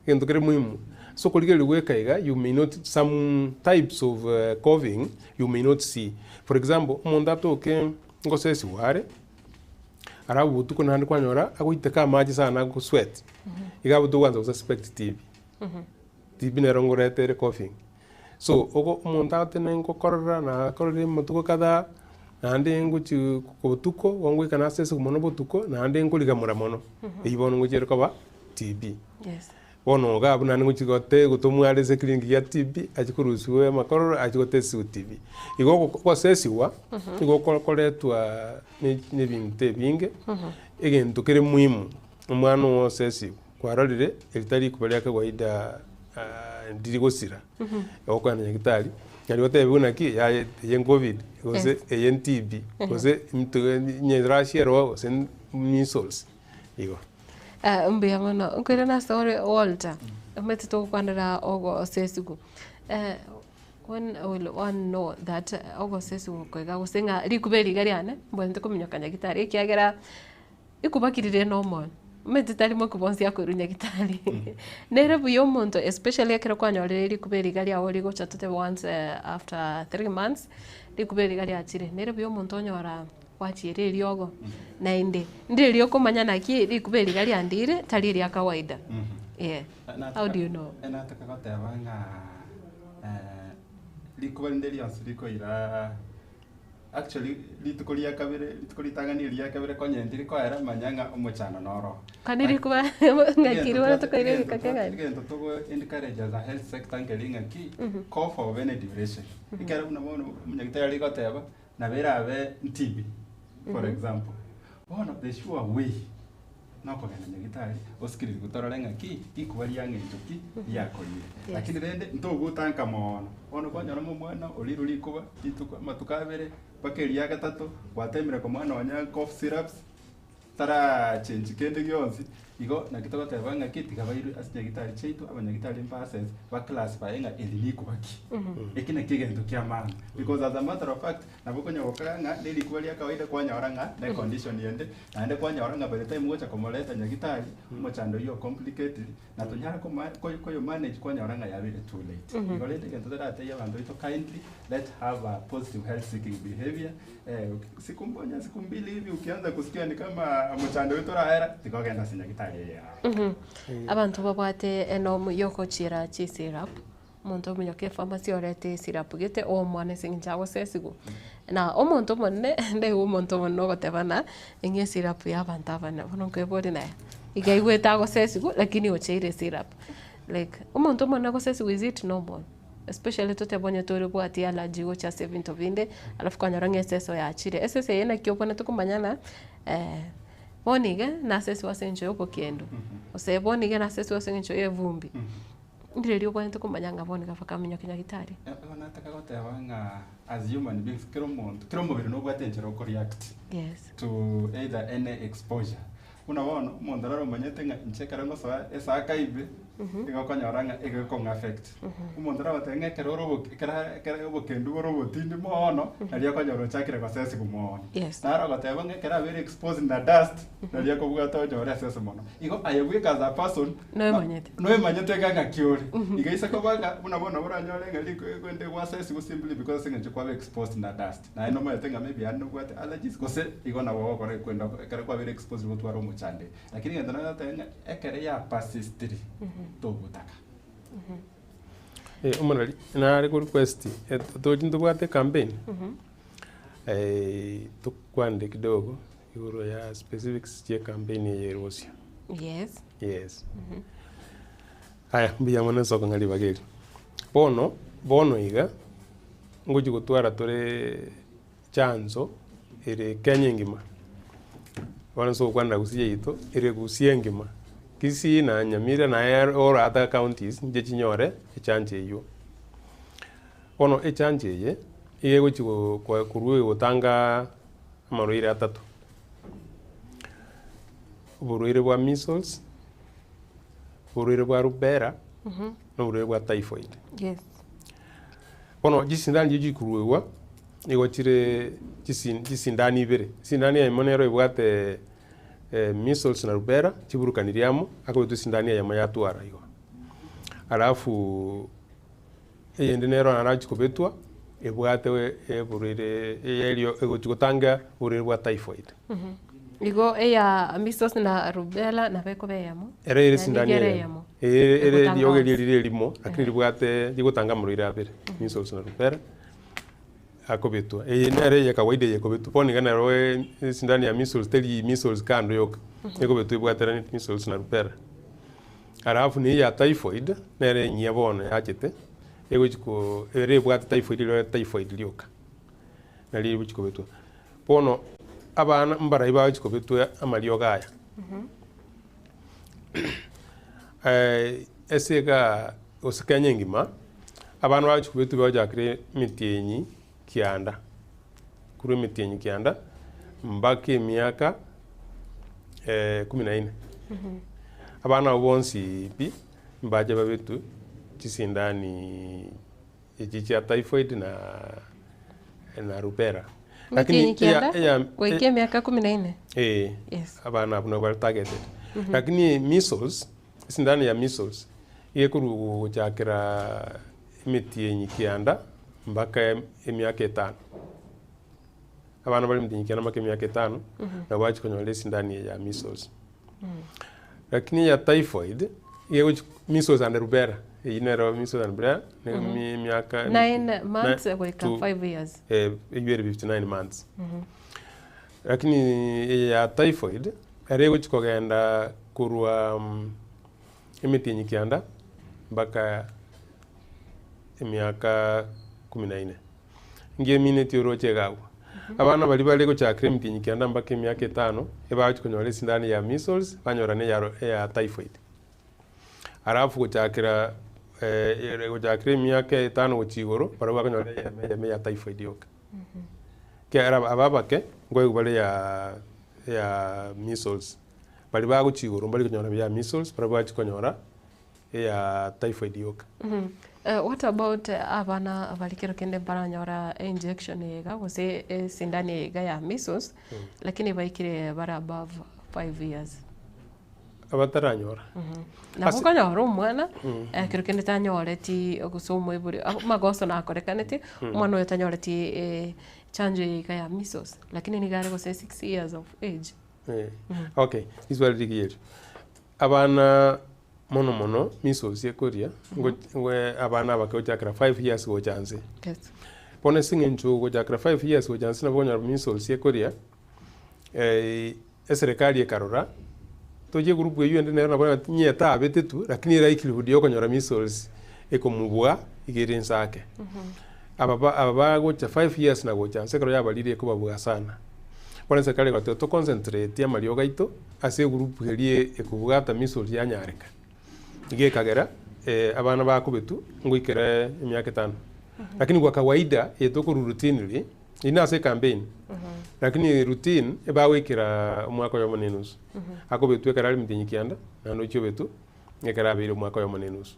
egento kere muhimu, ase okorigereria goika iga, you may not some types of coughing you may not see. For example, omonto atoke ngosesiwa are, alafu botuko naende kwanyora agoiteka amache sana agosweat, iga abwo togoansa gosuspect TB. TB nero ngoreta ere coughing. So, ogo omonto agoteba ngokorora nakorire amatuko kadhaa, naende ngochi botuko, igo ngoika naseswa mono botuko, naende nkorigamora mono, eywo bono ngochiere koba TB. Yes. Bono iga abwo naende ngochi gote gotomwa are ase eclinic ya TB, achie korusiwa amakororo achie gotestiwa TB. Igo ogo ogosesiwa, nigo okoretwa ne na ebinto ebinge, egento kere muhimu, omwana ogo osesiwe, kwarorire eri tari rikuba ria kawaida ndiri gosira, ogokwana nyagetari, nari otebiwe naki yaya eye ncovid, gose Yes. eye nTB, gose onye rash ero gose measles, igo. Mbuya mono, nkoirana ase ore Walter, omanyete togokwanera ogosesiwa, when will one know that ogosesiwa oko iga gose ng'a rikuba eri iga riane, mbwenerete kominyoka nyagetari ekiagera Ekobakirire nomoyo, omanyete tari moku bonsi akoirwa nyagitari. Nere buya omonto especially ekero kwanyorire rikuba eri iga riago rigocha totebe once after 3 months, rikuba eri iga riachire, nere buya omonto onyora gwachiera eriogo, naende, ndiri okomanya naki rikuba eri iga riandire, tari eria kawaida, eh, how do you know? Nataka goteba ng'a rikuba rinde rionsi rikoira Actually rituko ria kabere, rituko ritang'ani eri ria kabere konya ndiri koera manya ng'a omochando noro. Kwani rikuba ng'aki ribono tokoira egeka kegani? Egento togo encourage as a health sector nkeri ng'aki, cough of any duration. Ekero buna bono omonyagitari aria goteba, nabo erabe TB for example. Bono the sure way nokogenda nyagitari osikiriri torore ng'aki rikuba ria ng'encho ki riakorire. Lakini rende ntogotanka moono, bono kwanyora ng'a omwana orirwe rikuba rituko amatuko abere mpaka eria gatato, gwatemire komoa nonya cough syrups, tara change kende gionsi, igo naki togoteba ng'aki tiga bairwe ase nyagitari chiaito abanyagitari mba assess, ba classify ng'a eri rikuba ki. Eki nakio egento kia maana because as a matter of fact, nabo okonya gokora ng'a na erikuba ria kawaida kwanyora ng'a na econdition ende, naende kwanyora ng'a by the time ogocha komoreta nyagitari, omochando oywo o complicated, na tonyare koma koyo manage kwanyora ng'a yabeire too late. Igo rende egento toratebie abanto baito kindly, let's have a positive health seeking behavior, siku moja siku mbili hivi ukianza kusikia ni kama mochando oyo torahera, tiga ogende ase nyagitari eye yao. Abanto babwate enomu yogochiera chisyrup, omonto omonyoka epharmacy orete esyrup gete omwana ase eng'encho agosesiwa. Na omonto omonene, ndaigu omonto omonene ogoteba ng'a eng'e esyrup ya abanto abanene, bono nkoeboria naye, iga aigwete agosesiwa lakini ocheire esyrup. Like, omonto omonene agosesiwa is it normal? Especially totebe onye tore obwati allergy gocha ase ebinto binde, alafu kwanyora ng'a eseso yachire. Esese eye naki obwenerete komanya ng'a bono iga nasesiwa ase eng'encho ya obokendu, gose bono iga nasesiwa ase eng'encho ya evumbi. Ndire riria obwenerete komanya ng'a bono iga bakaminyokia nyagetari. Igo nataka goteba ng'a as human beings kera omonto, kera omobere nobwate enchera okoreact Yes. to either any exposure. Buna bono, omonto nare omanyete ng'a inche ekero ngosoa esaka ibe, igo okonyora ng'a igo ekong'a affect. Omonto nagoteba ng'a ekero ore oboke ekero ekero obokendu bore obotindi moono, nario okonyora ochakire gosesiwa moono. Yes. Naro ogoteba ng'a ekero abeire exposed na dust, nario akobwata onyore esese mono. Igo aye bweka as a person, Noemanyete. noemanyete ng'a ng'aki ore. Iga ise koba ng'a buna bono oranyore ng'a riko rende gwasesiwa simply because ase eng'encho kwaba exposed na dust. Naye nomanyete ng'a maybe yaani nobwate allergies gose igo nabo ogokora ekwenda ekero kwabeire exposed gotwara omochando. Lakini egento nagoteba ng'a ekero ya persistiri, togotaka. Eh, omorari, nare ko request, tochi ntobwate ecampaign, tokwanire kidogo igoro ya specifics chia ecampaign eye ere bosio. Yes. Yes. Aya, mbuya mono ase okong'a ribaga eri. Bono, bono iga, ngochi gotwara tore chanzo ere Kenya engima, bono ase ogokwanera gusii yaito, ere gusii engima, Kisii na Nyamira na all other counties nche chinyore echanjo eywo. Bono echanjo eye, iga egochi korwa egotanga amarwaire atato, oborwaire bwa measles, oborwaire bwa rubella, na oborwaire bwa typhoid. Yes. Bono chisindani chiria chikoruegwa, nigo chire chisindani ibere, esindani eyemo nero ebwate measles na rubella chiburukanirie amo, akobetwa esindani eyemo yatwara igo. Alafu eyende nero narachi kobetwa ebwate oborwaire eyerio egochi gotanga oborwaire bwa typhoid. Igo eya measles na rubella nabo ekoba eyemo? Ere ere Yaani esindani iga ere eyemo. eyemo. Ere ere Egotanga riogo erio onsi. rire erimo, lakini ribwate rigotanga amarwaire abere, measles na rubella, akobetwa. Eye nere eye kawaida eye ekobetwa, bono iga nero esindani ya measles teri measles kando yoka, ekobetwa ebwateranie measles na rubella. Alafu na eya typhoid, nere enyia bono yachete, egochi ko ere ebwate typhoid ero typhoid rioka, nari egochi kobetwa. Bono, abana mbarai bagochi kobetwa amariogo aya, ase igaa gose Kenya engima, abana bagochi kobetwa bagochakire emetienyi kianda, korwa emetienyi kianda mpaka emiaka kumi na nne. Abana abwo bonsi pi, mbache babetwe chisindani echi chia typhoid na na rubella. Emetienyi kianda goika emiaka kumi na nne? Eh, Yes. abana abwo nabo bare targeted. Lakini measles, esindano ya measles, iga ekorwa gochakera emetienyi kianda mpaka emiaka etano. Abana bare emetienyi kianda mpaka emiaka etano, nabo bagochi konyora esindani eye ya measles. Lakini eya typhoid, iga egochi measles and rubella, eywo nero measles and rubella, na emiaka Nine months goika 5 years. Eywo ere 59 months. Lakini eye ya typhoid, ere egochi kogenda korwa emetienyi kianda mpaka emiaka kumi na ine. Nki emineti oroche iga abwo. Abana baria bare gochakera emitienyi kianda mpaka emiaka etano, ebagochi konyora esindano ya measles, banyora na eya eya typhoid. Alafu gochakera gochakera emiaka etano gochia igoro, barabwo bakonyora eyemo eyemo ya typhoid yoka. Ekiagera aba abake, nkoigwa bare ya ya measles. Baria bagochia igoro mbari konyora ya measles, barabwo bagochia konyora eya typhoid yoka. What about abana baria kero kende mbaranyora einjection eye iga gose esindani eye iga ya measles, lakini baikire bare above 5 years? Abataranyora. Nabo Ase- okonyora omwana ekero kende tanyoreti gose omoibori amagoso nakorekaneti, omwana oyo tanyoreti chanjo eye iga ya measles, lakini nigo are gose 6 years of age. Okay, riswali rigiya erio. Abana mono mono measles ekoria, abana abake gochakera 5 years gocha nse. Yes. Bono ase eng'encho gochakera 5 years gocha nse nabo okonyora measles ekoria, eserekari ekarora, tochie egroup eywo ende nero nabo onye etabete tu, lakini elikelihood ya okonyora measles ekomobua iga ere inse ake. Aba ba aba bagocha 5 years na gocha nse ekero yabarire ekobabua sana. Bono eserekari egateba to concentrate amariogo aito ase egroup eria ekobwata measles yanyareka. Iga ekagera abana bakobetwa ngoikera emiaka etano. Lakini kwa kawaida eye tokorwa routinely, eye nase ecampaign, lakini routine ebagoikera omwaka oyomo na enusu. Akobetwa ekero are emitienyi kianda, naende ochia obetwa ekero abeire omwaka oyomo na enusu.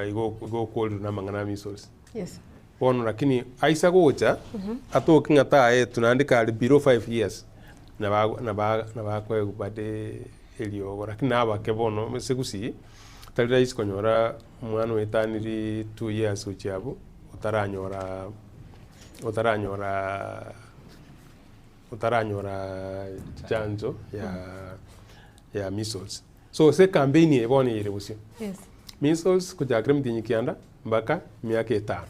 Igo igo okworire na amang'ana a measles. Yes. Bono lakini aisa gocha, atoke ng'a taetwe naende kare below 5 years, nabo nabo nabo akoegwa bade eriogo. Lakini nabake bono ase gusii, tari rahisi konyora omwana oetaniri 2 years gochia abwo, otaranyora otaranyora otaranyora chanjo ya ya measles. So ase ecampaign eye bono ere bosio, Yes. measles gochakera emitienyi kianda. mpaka emiaka etano.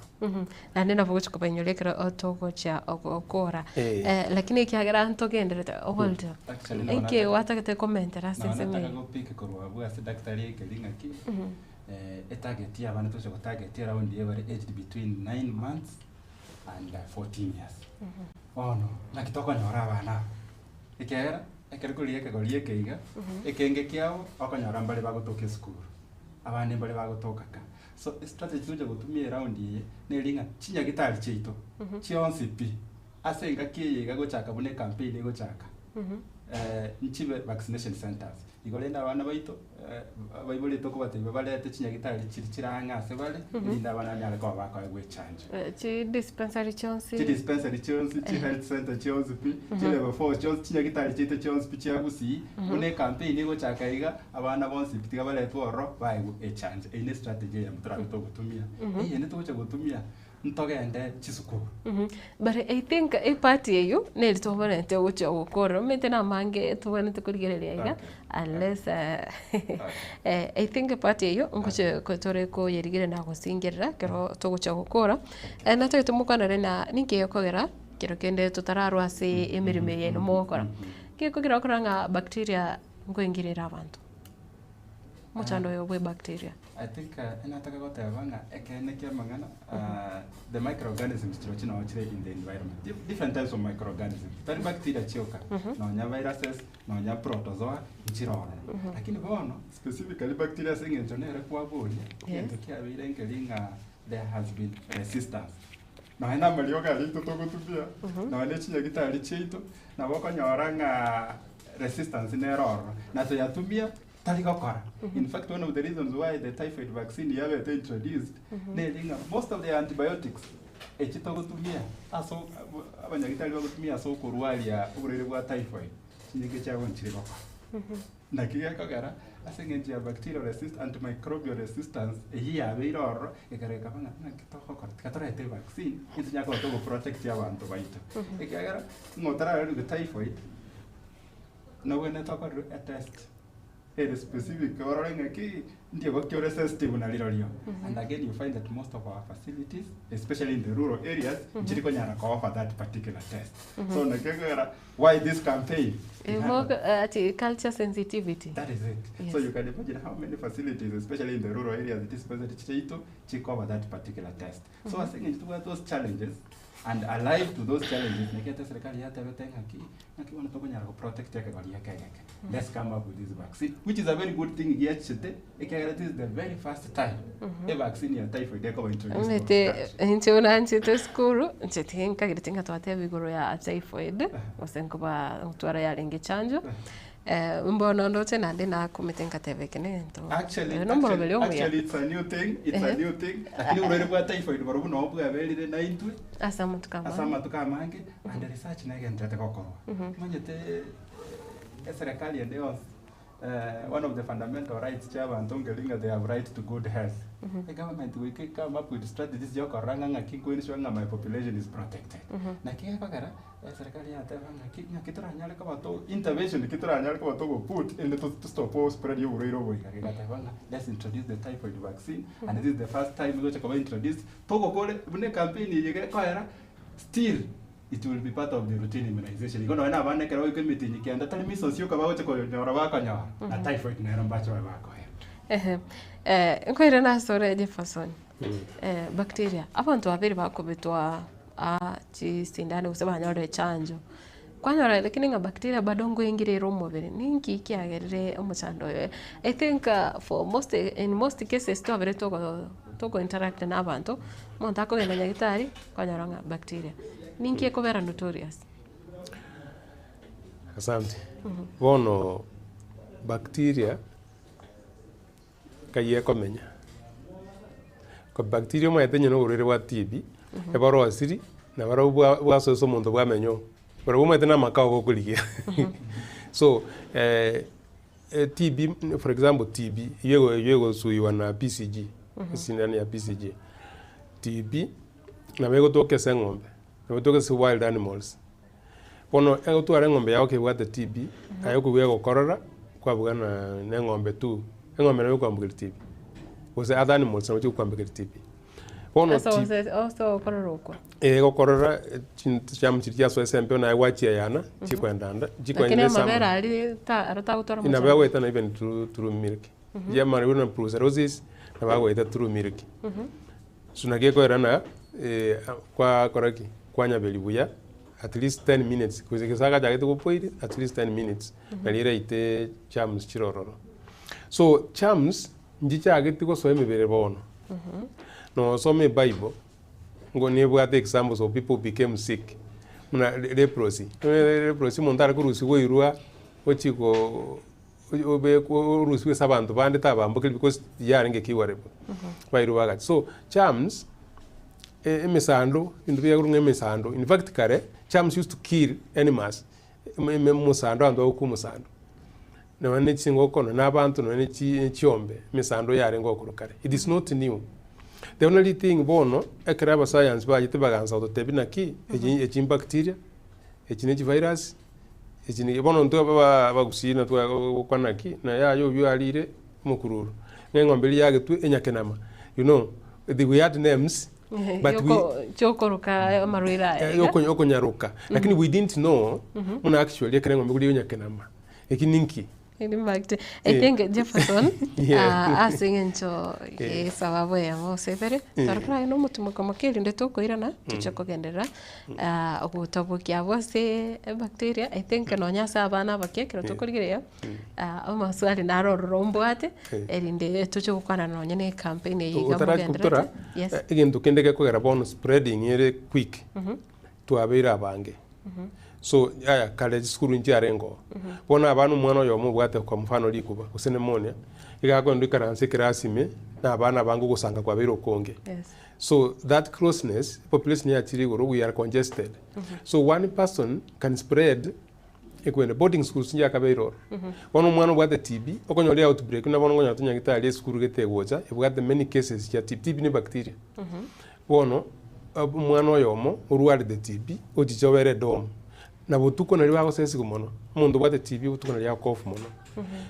Naende nabo ogochia kobainyoria ekero togochia gokora. Eh. Eh, lakini ekiagera ntogenderete ogonteba, Actually, nabo inki nataka- gwatagete komentera ase Nabo ensemo nataka eye? gopika korwa abwo ase daktari ekeri ng'aki, etarget ya abana togocha gotarget around eye bare aged between 9 months and 14 years. Bono, naki tokonyora abana aba? Ekiagera, ekero korigia ekegori eke iga, ekenge kiabo, okonyora mbare bagotoka esukuru, abande mbare bagotoka ka. So estrategy togocha gotumia eround eye, neri ng'a chinyagitari chiaito, chionsi pi, ase engaki eye iga gochaka buna ecampaign egochaka, nchibe vaccination centres. Igo rende abana baito, abaibori tokobatebia barete chinyagitari chiria chire ang'e ase bare, erinde abana banyare koba bakoegwa echanjo. Chi dispensary chionsi. Chi dispensary chionsi, chi health center chionsi pi, chi level four chionsi, chinyagitari chiaito chionsi pi chia Gusii, buna ecampaign egochaka iga, abana bonsi pi tiga baretwe ororo baegwe echanjo. Eyio ne estrategy eyemo torabe togotumia. Eyende togocha gotumia, ntogende chisukuru. But I think epart eywo neri tobwenerete gochia gokora, omanyete na amange tobwenerete korigereria iga unless I think epart eywo ngochia tore koyerigereria na gosingerera ekero togochia gokora. Natagete mokwanere na ninki gekogera kero kende totararwa ase emeremo eye yaino mogokora, gekogera okora ng'a bacteria nkoingerera abanto, omochando oyo bwa ebacteria. I think nataka goteba ng'a ekeene kia amang'ana the microorganisms chirochio nabo chire in the environment, different types of microorganisms, tari bacteria chioka, nonya viruses, nonya protozoa, nchire ororo. Lakini bono, specifically bacteria ase eng'encho nere kwaboria, egento kiabeire nkeri ng'a there has been resistance. Nonya na amariogo aria aito togotumia, nonya na chinyagitari chiaito, nabo okonyora ng'a resistance nere ororo, na toyatumia tari gokora. In fact one of the reasons why the typhoid vaccine yabete introduced, neri ng'a most of the antibiotics echi togotumia ase abanyagitari bagotumia ase okorwaria oborwaire bwa typhoid, chinyinge chiabo nchiri gokora. Naki gekogera, ase eng'encho ya bacterial resist antimicrobial resistance eyio yabeire ororo, ekero ekaba ng'a naki togokora, tiga torete evaccine, intwe tonyare koba togoprotect abanto baito. Ekiagera, ng'a otararwarigwe typhoid, nobwenerete okorerwe etest ere specific orore ng'aki ndiogo ki ore sensitive narirorio. And again you find that most of our facilities especially in the rural areas nchiri konyara ko offer that particular test. So naki ekogera why this campaign? Ati culture sensitivity. That is it. So you can imagine how many facilities especially in the rural areas dispensary chiaito chikover that particular test. So ase eng'encho tobwate those challenges and alive to those challenges naki ete serikali yatebete ng'aki Naki bono tokonyara go protect ekegori eke egeke? Let's come up with this vaccine which is a very good thing giachete ekiagera this is the very first time a vaccine ya typhoid ekoba introduced to our Omanyete country. inche buna nchete esukuru, inche tinkagereti ng'a twateba igoro ya typhoid, gose nkoba gotwara yarenge chanjo, mbono ndoche naende nakumete ngateba eke negento Actually, oyo nomoroberi actually, omuya. actually it's a new thing, it's a Ehe. new thing. Lakini oborwaire bwa typhoid barobwo nabo bwaberire naintwe Ase amatuko ase amange. amatuko amange And research negenderete gokorwa. Omanyete eserekari ende yonsi one of the fundamental rights chia abanto nkeri ng'a they have right to good health. Egovernment goika e come up with strategies chia okorora ng'a ng'aki nko ensure ng'a my population is protected. Naki gekogera, eserekari yateba ng'aki ng'aki toranyare koba to intervention ki toranyare koba togo put erinde to to stop spread ya oborwaire obo iga. Egateba ng'a let's introduce the typhoid vaccine and this is the first time egocha koba introduced, togokore buna ecampaign eye iga ekoera. Still it will be part of the routine immunization. Igo nonya na abana ekero bagoika emitinyi kenda tari measles yoka bagocha konyora bakonyora, na typhoid nero mbache babe bakoera. Ehe, nkoirana ase ore Jefferson, bacteria, abanto babere bakobetwa aa chisindano gose banyorire chanjo, kwanyora lakini ng'a bacteria bado nkoingira ere omobere, ninki kiagerire omochando oyo? I think for most in most cases twabere togo togo interact na abanto, omonto akogenda nyagetari, kwanyora ng'a bacteria. Ninki ekobera notorious? Asante. Bono bacteria nkai ekomenya. Ko bacteria omanyete onye na oborwaire bwa TB, eborosiri, nabarobwo bwa bwasoesa omonto bwamenya oo. Barobwo omanyete na amakao gokorigia. So TB for example TB, eywo eywo egosuiwa na BCG, esindano ya BCG. TB, nabo egotoka ase eng'ombe, nabo egotoka ase wild animals. Bono egotwara eng'ombe yago kebwate TB, aye okobua egokorora, kwabuga na na eng'ombe tu, eng'ombe nabo ekoambukeria TB, gose other animals nabo chigokoambukeria TB. Bono Ase ti ose ase okorora oko. eh, gokorora chinto chiamu chiria chiasoa ase embeo naye gwachieyana, chikwenda ande, Lakini chikwenda ase amabere amo. aria ta aro tagotwara Nabo omochando. agoeta na even through, through milk. Yamara buna brucellosis, nabo agoeta through milk. So naki ekoerana kwakora ki? Kwanyaberia buya at least 10 minutes, gose gose agachagete gopoiri at least 10 minutes, nari eraite germs chire ororo. So germs nchichageti gosoa emebere bono, nosoma ebible, ngo nebwate examples of people who became sick, buna leprosy, leprosy omonto are korusiwa oirwa ochia koo obekwe orusiwe ase abanto bande tabambokeri because tiyarenge curable, bairwe bagacha. So germs, emesando, ebinto biaye korwa ng'a emesando, in fact kare, germs used to kill animals, omosando abanto bagokwa omosando, nonya ne chingoko, nonya na abanto, nonya ne chi ne chiombe, emesando yarenge gokorwa kare, it is not new. The only thing bono, ekero abasayansi bachete bagaansa gototebia naki, echi echi bacteria, echi ne chivirus, Echi nigo bono intwe aba abagusii natwe gokwana ki, na yaya oyio arire omokururu, ng'a eng'ombe eria yagetwe enyakenama, you know, the we had names but we Chiokoroka amarwaire aya iga. okonyaroka, lakini we didn't know buna actually ekero eng'ombe ekorwa enyakenama, eki ninki? In fact, I think Jefferson ase eng'encho ye esababu eyemo gose ebere, twarokire aye na omotimoko moke erinde tokoirana, toche kogenderera gotobokia abwo ase ebacteria, I think nonya ase abana abake ekero tokorigereria, amaswali naro ororo mbwate, erinde toche gokwana nonya na ecampaign eye iga Otarachia mogendererete. kobutora, Yes. egento kende gekogera bono spreading ere quick, twabeire abange. So yaya kare chisukuru nchiarenge oo. Bono abana omwana oyomo obwate kwa mfano rikuba gose pneumonia, iga akogenda oikaranse ekerasi ime na abana abange ogosanga kwabeire okonge. Yes. So that closeness, population yachire igoro we are congested. So one person can spread ekwende boarding schools nchiakabeire ororo. Bono omwana obwate TB, okonyora eoutbreak buna bono okonyora tonyagitari esukuru gete egocha ebwate many cases chia TB, TB ne bacteria. Bono omwana oyomo orwarete TB ochiche obere edom, na botuko nario bagosesiwa mono, omonto obwate TB botuko nario agokofu mono.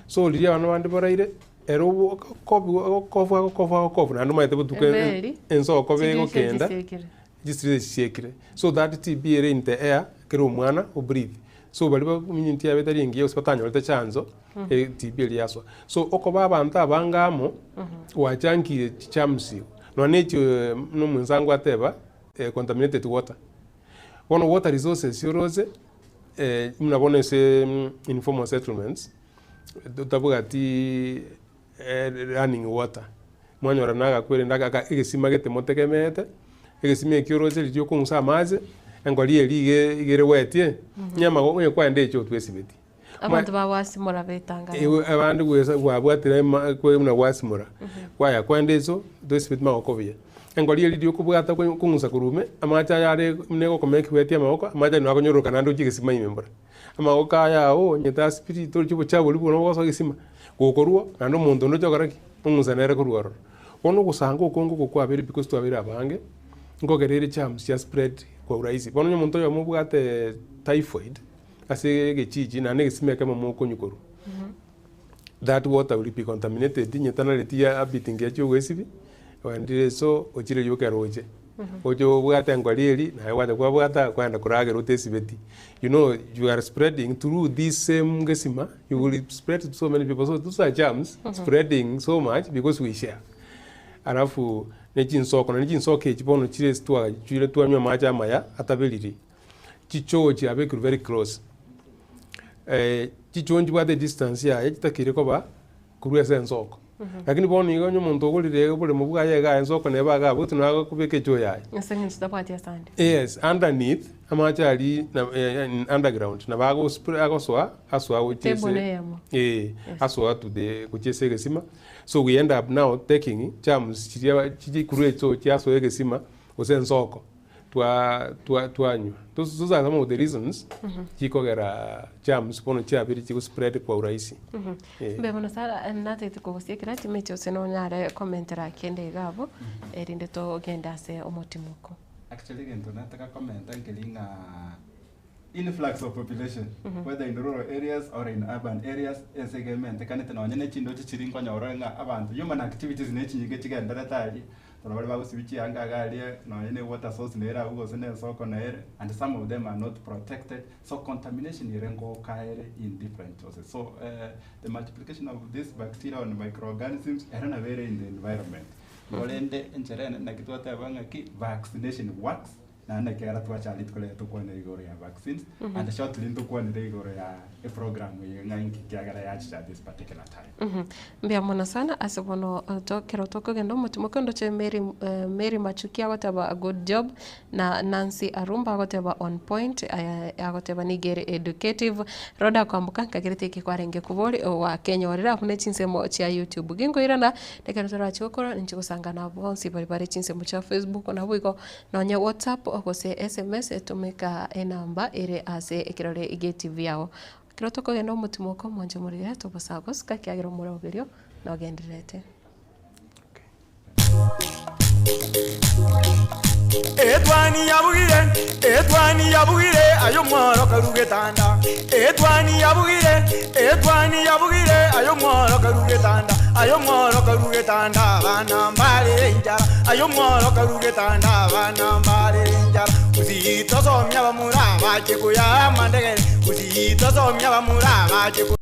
So riria abana bande baraire, ere okobiwa agokofu agokofu agokofu naende omanyete botuko Emeri, ensoko chidirisha begokenda, chisiekire. chisiria chisiekire. So that TB ere in the air, kera omwana obreathe. So baria ba community yabo etari engiya gose batanyorete chanzo, TB eria yasoa. So okoba abanto abange amo, gwachangire chigerms igo. Nonya na echio buna omwensango ateba, contaminated water. Bono water resources oroche, buna bono ase informal settlements, totabwati running water, mwanyora nagakwere aka aka egesima gete motegemeete, egesima ekio oroche riria okong'usa amache, engori eria iga iga ere wetie, onye amago onye kwaenda eche otwesibeti. Abanto bagwasimora betangana. Ewe abande gwesa gwabwatire ema kwe buna gwasimora, kwaya kwaenda eso toesibeti magoko buya. Engori eria riria okobwata okony okong'usa korwa ime, amache aya are buna egokoma ekiweti amagoko, amache aria nakonyororoka naende ochie egesima ime mbora. Amagoko aya ao onye tasibiri torochi obochafu boria buna bogosoa egesima, gokorwa naende omonto onde oche gokora ki? Ong'usa nere korwa ororo. Bono ogosanga okonge oko kwabeire because twabeire abange, nkogera ere germs chia spread kwa urahisi. Bono onye omonto oyomo obwate typhoid, ase egechichi naende egesima ekemo mokonywa korwa, that water will be contaminated onye tanareti ya habit engiya chia ogoesibia, oendire iso ochire rioka roche, oche obwate engori eria naye gwacha kwabwata kwaenda koragera otesibeti. You know you are spreading through this same gesima, you will spread to so many people. So those are germs spreading so much because we share. Alafu ne chinsoko, naende chinsoko echi bono chire ase twachire twanywa amache amaya ataberiri. Chichoo chiabekirwe very close, chichoo nchibwate edistance yaye chitakeire koba korwa ase ensoko. Lakini bono iga onye omonto ogorire oboremo bwaye iga ensoko neba iga abwo nabo akobeka echoo yaye. Ase eng'encho tabwati ase ande. Yes, underneath amache aria na in underground nabo ago spray agosoa asoa gochia ase Table eyemo. eh, asoa to the gochia ase egesima so we end up now taking germs chiria chikorwa echoo chiasoa egesima gose ensoko. twa twa twanywa. Those those are some of the reasons chikogera germs bono chiabeire chigo spread kwa urahisi. Eh. Mbuya mono Sarah, natagete kogosiekera chimechi ase nonyare komentera kende iga abwo, erinde togende ase omotimoko. Actually egento nataka komenta nkeri ng'a influx of population whether in rural areas or in urban areas ense iga ementekanete nonye ne chindoche chiria nkonyora ore ng'a abanto human activities ne chinyinge chigenderete aria. Rora baria bagosibia chianga iga aria nonye na ewater source nere abwo gose na esoko nere and some of them are not protected so contamination ere ngoka ere in different sources. So the multiplication of this bacteria and microorganisms ere nabo ere in the environment. Igo rende enchera ene naki twateba ng'aki vaccination works naende naki ekero twacha rituko riaye tokwane igoro ya vaccines and shortly ntokwanere igoro ya eprogram eye ng'a inki kiagera yachicha at this particular time. Mbuya mono sana ase bono ekero tokogenda omotimoke ndoche Mary Mary Machuki agoteba a good job, na Nancy Arumba agoteba on point, agoteba nigo ere educative. Rhoda Kwamboka nkagerete eke kwarenge kobori gwakenyorire abwo ne chinsemo chia YouTube. Ginkoirana ekero torache gokora ninche gosanga na bonsi baria bare chinsemo chia Facebook naboigo nonye WhatsApp gose SMS tumeka enamba ere ase ekerore gie TV yago. Ekero tokogenda omotimoko omonche morire tobosa gosika ekiagera omoroberio nogendererete. Etwani yabugire, etwani yabugire, aye omworo karue getanda. Etwani yabugire, etwani yabugire, aye omworo karue getanda. Aye omworo karue getanda, abana mbarere enchara. Aye omworo karue getanda, abana mbarere enchara. Gusii tosomia abamura abache koyaa amandegere, Gusii tosomia abamura abache ko.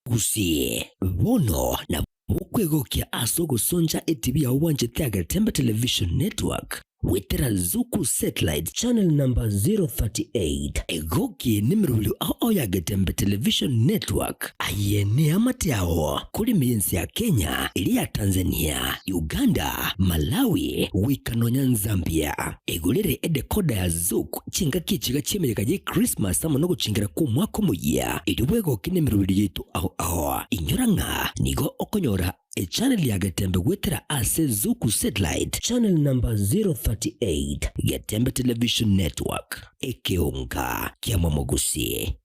Gusii, bono nabo okwegokia ase ogosoncha etibi yao bwanchete Agetembe Television Network goetera Zuku Satellite Channel number 038. Egokie nemerobio ao ao ya Getembe Television Network. Aye neamate ao kore ime y'ense ya Kenya, eria ya Tanzania, Uganda, Malawi, goika nonya Nzambia. Egorere edecoder ya Zuku chingaki echiga chi'emeyega ye Christmas amo nogochingera kw'omwaka omoyia, erio bwegoke nemerobio yaito ao ao. Inyora ng'a nigo okonyora echannel ya Getembe goetera ase Zuku Satellite channel number 038, Getembe Television Network, ekeonga ki'amamogusi.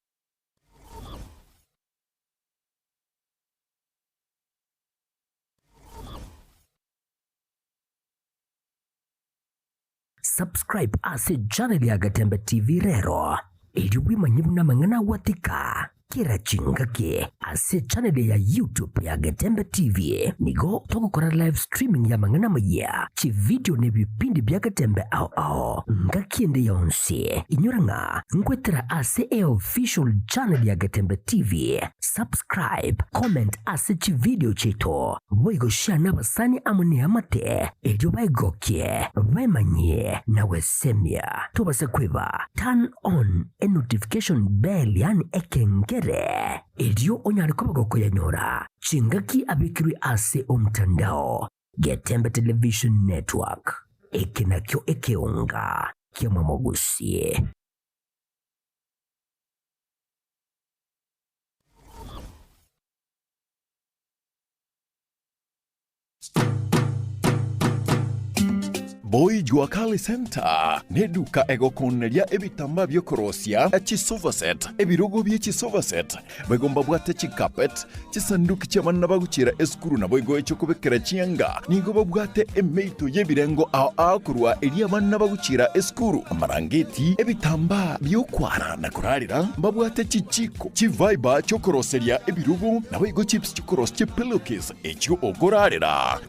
Subscribe ase channel ya Getembe TV rero, erio bwemanye buna amang'ana agwatika kera chingaki ase channel ya YouTube ya Getembe TV. Nigo togokora live streaming y'amang'ana amayia, chividio na ebipindi bia Getembe ao ao ngaki ende yonsi. Inyora ng'a nkwetera ase eofficial channel ya Getembe TV. Subscribe, comment ase chividio chiaito, boigo share nabasani amo neamate Erio baegokie, baemanyie, na gwesemia. Tobasa kweba, turn on e notification bell yaani ekengere, erio onyare koba gokoyanyora chingaki abekirwe ase omtandao. Getembe Television Network, eke nakio ekeonga ki'amamogusie. Boy Jua Kali Center neduka egokoneria ebitambaa biokorosia chisofa set, ebirogo bie chisofa set, boigo mbabwate chicarpet, chisanduki chi'abana bagochiera esukuru naboigo echiokobekera chianga. Nigo babwate emeito y'ebirengo ao ao korwa eria abana bagochiera esukuru, amarangeti, ebitambaa biokwara na korarera, mbabwate chichiko, chiviber chiokoroseria ebirogo, naboigo chips chiokorosia chipillowcase Echio okorarera.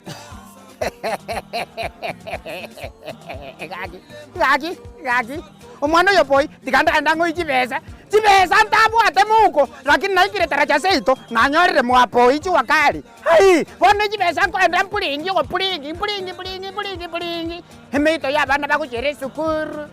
Gaki, gaki, gaki, omwana oyo boy, tiga ndagende ang'oe chibesa, chibesa ntabwate mouko, lakini naikire taracha seito, nanyorire mwa boy jua kali, aii, bono chibesa nkoenda mpuringi ogopuringi mpuringi mpuringi mpuringi mpuringi, emeito ya abana bagochiera esukuru.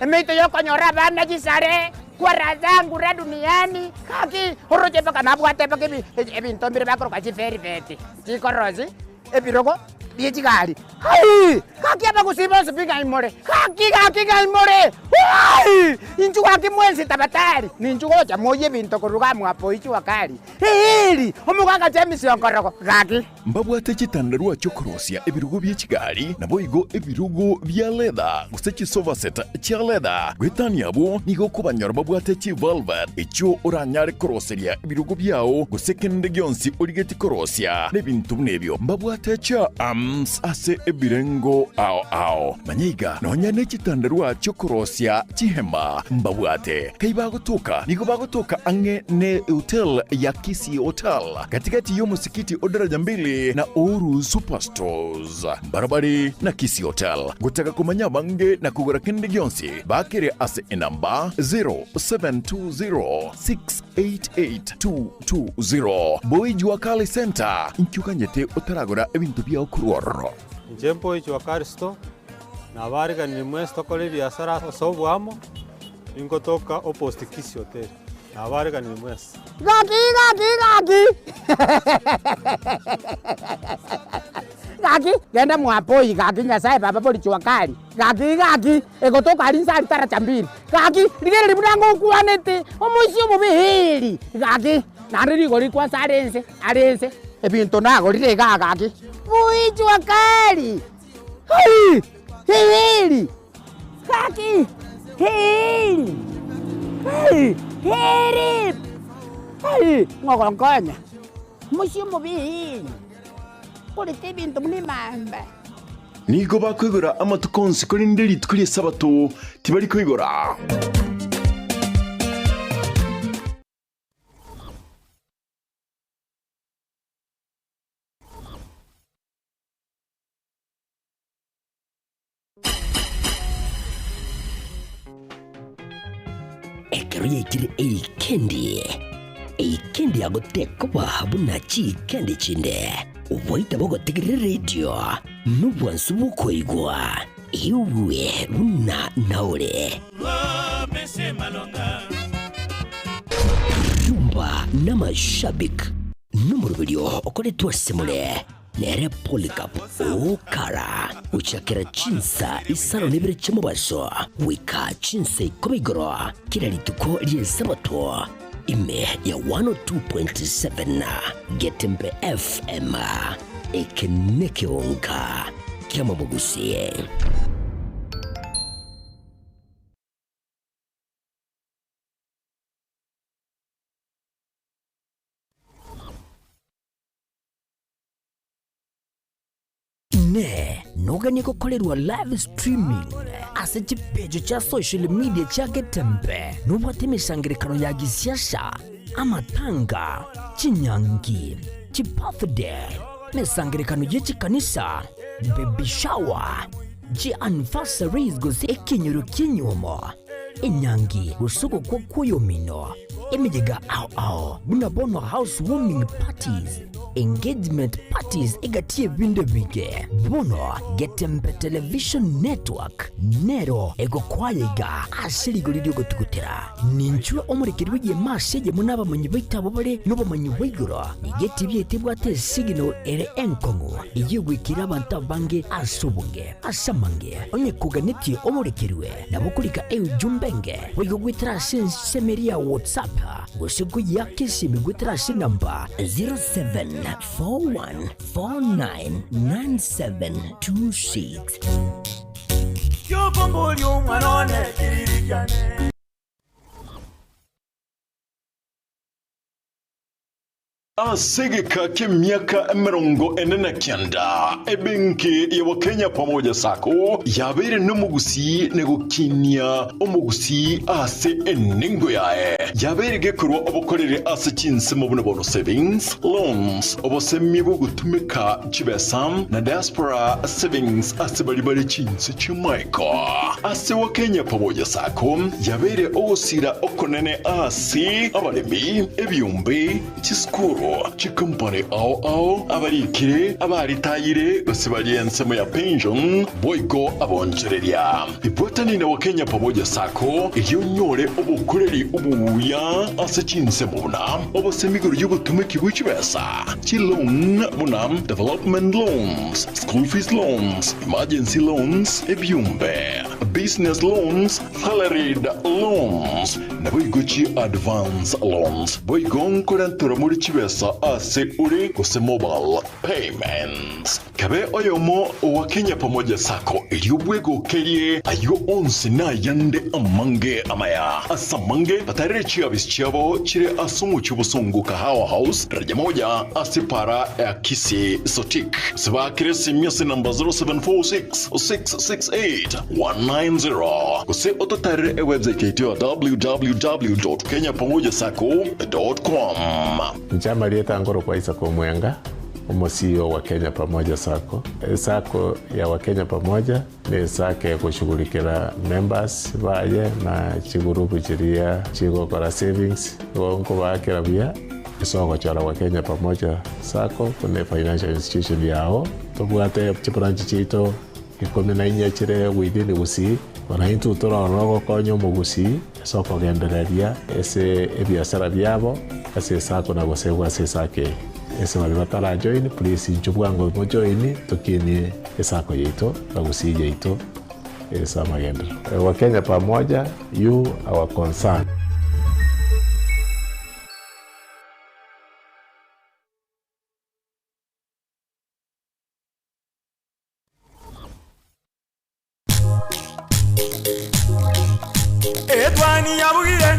Emeito y'okonyora abana chisare, kwara zangura duniani, gaki oroche mpaka nabwate mpaka ebi ebinto mbire bakoroka chivelveti, chikorosi ebirogo bie chigari. Aii! Gaki abagusii bonsi pi ng'ai more? Gaki gaki ng'ai more? Wooii! Inchuo gaki mwensi tabatari, ninchu gocha moyie ebinto korwa iga mwa boichwa kari. Eeri! Omogaka James Onkorogo, gaki. Mbabwate chitandarua chi'okorosia ebirogo bie chigari, naboigo ebirogo bia leather gose chisofa set chia leather. Goetania abwo nigo okobanyora babwate chivelvet echio oranyare koroseria ebirogo biao gose kende gionsi origetie korosia nebinto buna ebio. Mbabwate chia arms ase ebirengo ao ao. Manya iga, nonya ne chitandarua chi'okorosia chihema mbabwate. Kai bagotoka? Nigo bagotoka ang'e ne hotel ya Kisii Hotel, gatigati y'omosikiti o Daraja Mbili na Uhuru Superstores. Mbarabare na Kisii Hotel. Gotaka komanya abange na kogora kende gionsi, bakere ase enamba 0720688220. Boy Jua Kali Centre, inki oganyete otaragora ebinto biao korwa ororo? Inche Boy Jua Kali Store, nabariganirie mwensi tokore ebiasara ase oboamo, Ningotoka opposite Kisii Hotel. Nabareganire mwensi. Gaki gaki gaki gaki genda mwapoi gaki Nyasaye baba bori jua kali gaki gaki egotoka aria inse aria taracha mbili gaki rigereria buna ngokwanete omoisia omobe heri gaki naende rigori kwansa are inse are inse ebinto nagorire igaa gaki bui jua kali hai heri. Gaki! Heri! Heri! Heri! Heri! Ng'ogonkonya, mochie omobe heri, korete ebinto buna emamba. Nigo bakoigora amatuko onsi, korende rituko ri'Esabato tibari koigora. Ekero yaikire eikendi, eikendi yagotekoba buna chiikendi chinde, oboita bogotegerera eredio, nobwansu bw'okoigwa, igwe buna naore. Rumba n'amashabik nomoroberio okoretwe ase more. Nere Polycarp okara gochakera chinsa isano na ibere chi'omobaso goika chinsa ikomi igoro kera rituko ri'Esabato, ime ya 102.7 Getembe FM. Eke nekeonka ki'amabogusie. Inee! Noganie gokorerwa live streaming ase chipeji chia social media chia Getembe? Nobwate emesangerekano ya gisiasa, amatanga, chinyangi, chibirthday, emesangerekano ye chikanisa, baby shower, chianniversaries gose ekenyoro ki'enyuomo, enyangi gose ogokwa kw'oyomino, emeyega ao ao buna bono house warming parties, engagement parties egati y'ebinto ebinge. Bono Getembe Television Network nero egokwaya iga ase rigori ri'ogotugutera. Ninchwe omorekeri bw'egeema ase eyemo nabamanyi baito abwo bare nobomanyi bwa igoro. Nigo etibi yaito ebwate esigino ere enkong'u eyio egoikera abanto abange ase obonge. Ase amange, onye koganetie omorekerwe, nabo okorika eujumbe enge boigo goetera ase ensemo eria ya WhatsApp gose koyiaka esimi goetera ase enamba 0741499726. Yokomboria omwana one kiriri kiane. Ase egeka ki'emiaka emerongo ene na kianda, ebenki ya Wakenya Pamoja Sacco yabeire nomogusii na gokinia omogusii ase enengo yaye. Yabeire gekorwa obokoreri ase chinsemo buna bono savings, loans, obosemia bw'ogotumeka chibesa na diaspora savings ase baria bare chinse chi'amaiko. Ase Wakenya Pamoja Sacco yabeire ogosira okonene ase abaremi, ebiombe, Chisukuru, chikompani ao ao, abarikire, abaritayire, gose baria ensemo ya pension, boigo abonchoreria. Ibwatani na Wakenya Pamoja Sacco erio onyore obokoreri obuya ase chinsemo buna obosemi igoro y'obotomeki bwe chibesa, chiloan buna development loans, school fees loans, emergency loans, ebiombe, business loans, Salaried loans, naboigo chi advance loans. Boigo nkorentora more chibesa. chibesa ase ore gose mobile payments. Kabe oyomo owa Kenya Pamoja Sacco erio bwegokerie ayio onsi na ayande amange amaya. Ase amange batarere chiabisi chiabo chire ase omochie obosongo Kahawa House, daraja moja ase para ya Kisii Sotik. Gose baakere esimi ase namba 0746 668 190 gose ototarere ewebsite yaito ya www.kenyapamojasacco.com. Inche amarieta nkorokwa Isaac Omwenga, omo CEO wa Kenya Pamoja Sacco. Esacco ya Wakenya Pamoja ne esacco egoshughulikera members baye na chigurupu chiria chigokora savings. Igo nkobaakera buya ase ogochora Wakenya Pamoja Sacco buna efinancial institution yao. Tobwate chibranch chiaito Ikomi na inye chire within Gusii, bono intwe torore ogokonya omogusii ase okogendereria ase ebiasara biabo ase esako na gosegwa ase esako eye. Ase baria batara join please inchuo bwango mojoini tokinie esako yaito na Gusii yaito ase amagenderero. Wakenya pamoja, you our concern. Etwani yabugire,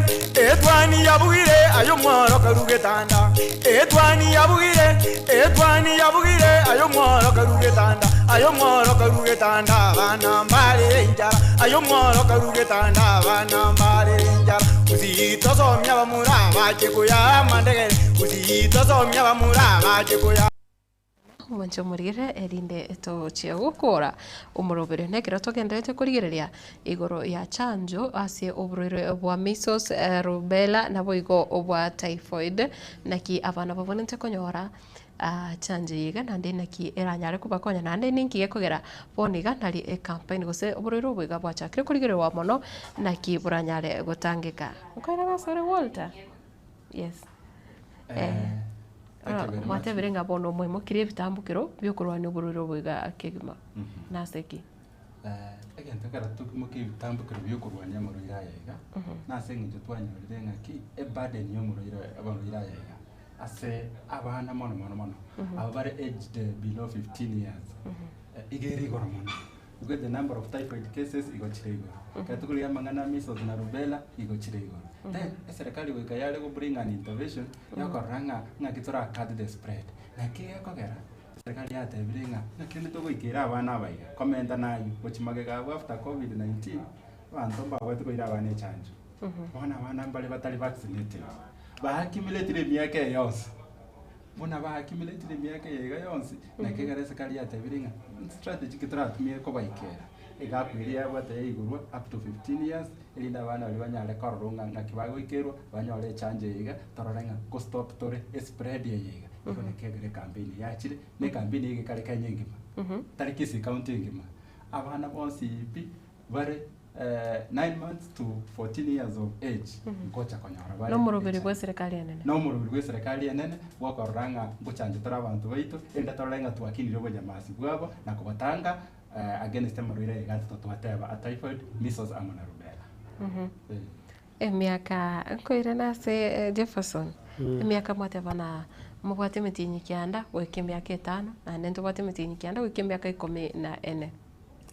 etwani yabugire, aye omworo karue getanda. Etwani yabugire, etwani yabugire, aye omworo karue getanda. Aye omworo karue getanda, abana mbarere enchara. Aye omworo karue getanda, abana mbarere enchara. Gusii tosomia abamura abache koyaa amandegere, Gusii tosomia abamura abache koyaa. Omonche omorigere erinde tochie gokora omorobere. Nekero togenderete korigereria igoro ya chanjo ase oborwaire bwa measles, rubella naboigo obwa typhoid. Naki abana babwenerete konyora chanjo eye iga naende naki eranyare kobakonya naende ninki gekogera bono iga nari ecampaign gose oborwaire obo iga bwachakire korigererwa mono naki boranyare gotangeka. Nkoirana asore Walter? Yes. Eh, thank you very much. Mwatebire ng'a bono mwaimokirie ebitambokero bi'okorwania oborwaire obo iga kegima. Nase ki? Eh, egento ekero tokimokia ebitambokero bi'okorwania amarwaire aya iga, nase eng'encho twanyorire ng'aki, eburden ya omorwaire amarwaire aya iga, ase abana mono mono mono, aba bare aged below 15 years, eh, iga ere igoro mono. Igo the number of typhoid cases igo chire igoro. Ekero tokorigia amang'ana a measles na rubella igo chire igoro. Then eserekari goika yare go bring an intervention yokorora ng'a ng'aki tora cut the spread. Naki gekogera eserekari yatebire ng'a ng'aki rende togoikera abana aba iga, komenta na aywo gochia magega abwo after covid 19, abanto mbabwate koira abana echanjo. Bono abana mbare batari vaccinated, ba accumulated emiaka eye yonsi. Buna ba accumulatire emiaka eye iga yonsi, naki ekero esekari yatebire ng'a strategy ki toratumie kobaikera, egapu eria yabwate yaigurwa up to 15 years, erinde abana baria banyare korora ng'a ng'aki bagoikerwa, banyore echanjo eye iga, torore ng'a ko stop tore espread eye iga. Igo naki ekero ecampaign yachire, na ecampaign eye ekare Kenya engima, tari Kisii county engima, abana bonsi pi bare 9 months to 14 years of age ngocha konyora bare Nomoroberi echa- bw'eserekari enene. nomoroberi bw'eserekari enene bwokorora ng'a ngochancha tore abanto baito erinde torore ng'a twakinire obonyamasi bwabo na kobatanga eh, against amarwaire aya iga twateba a typhoid, measles amo na rubella. Eh. Emiaka nkoirana ase Jefferson, emiaka mwateba na mobwate emetienyi kianda goika emiaka etano, naende ntobwate emetienyi kianda goika emiaka ikomi na ene.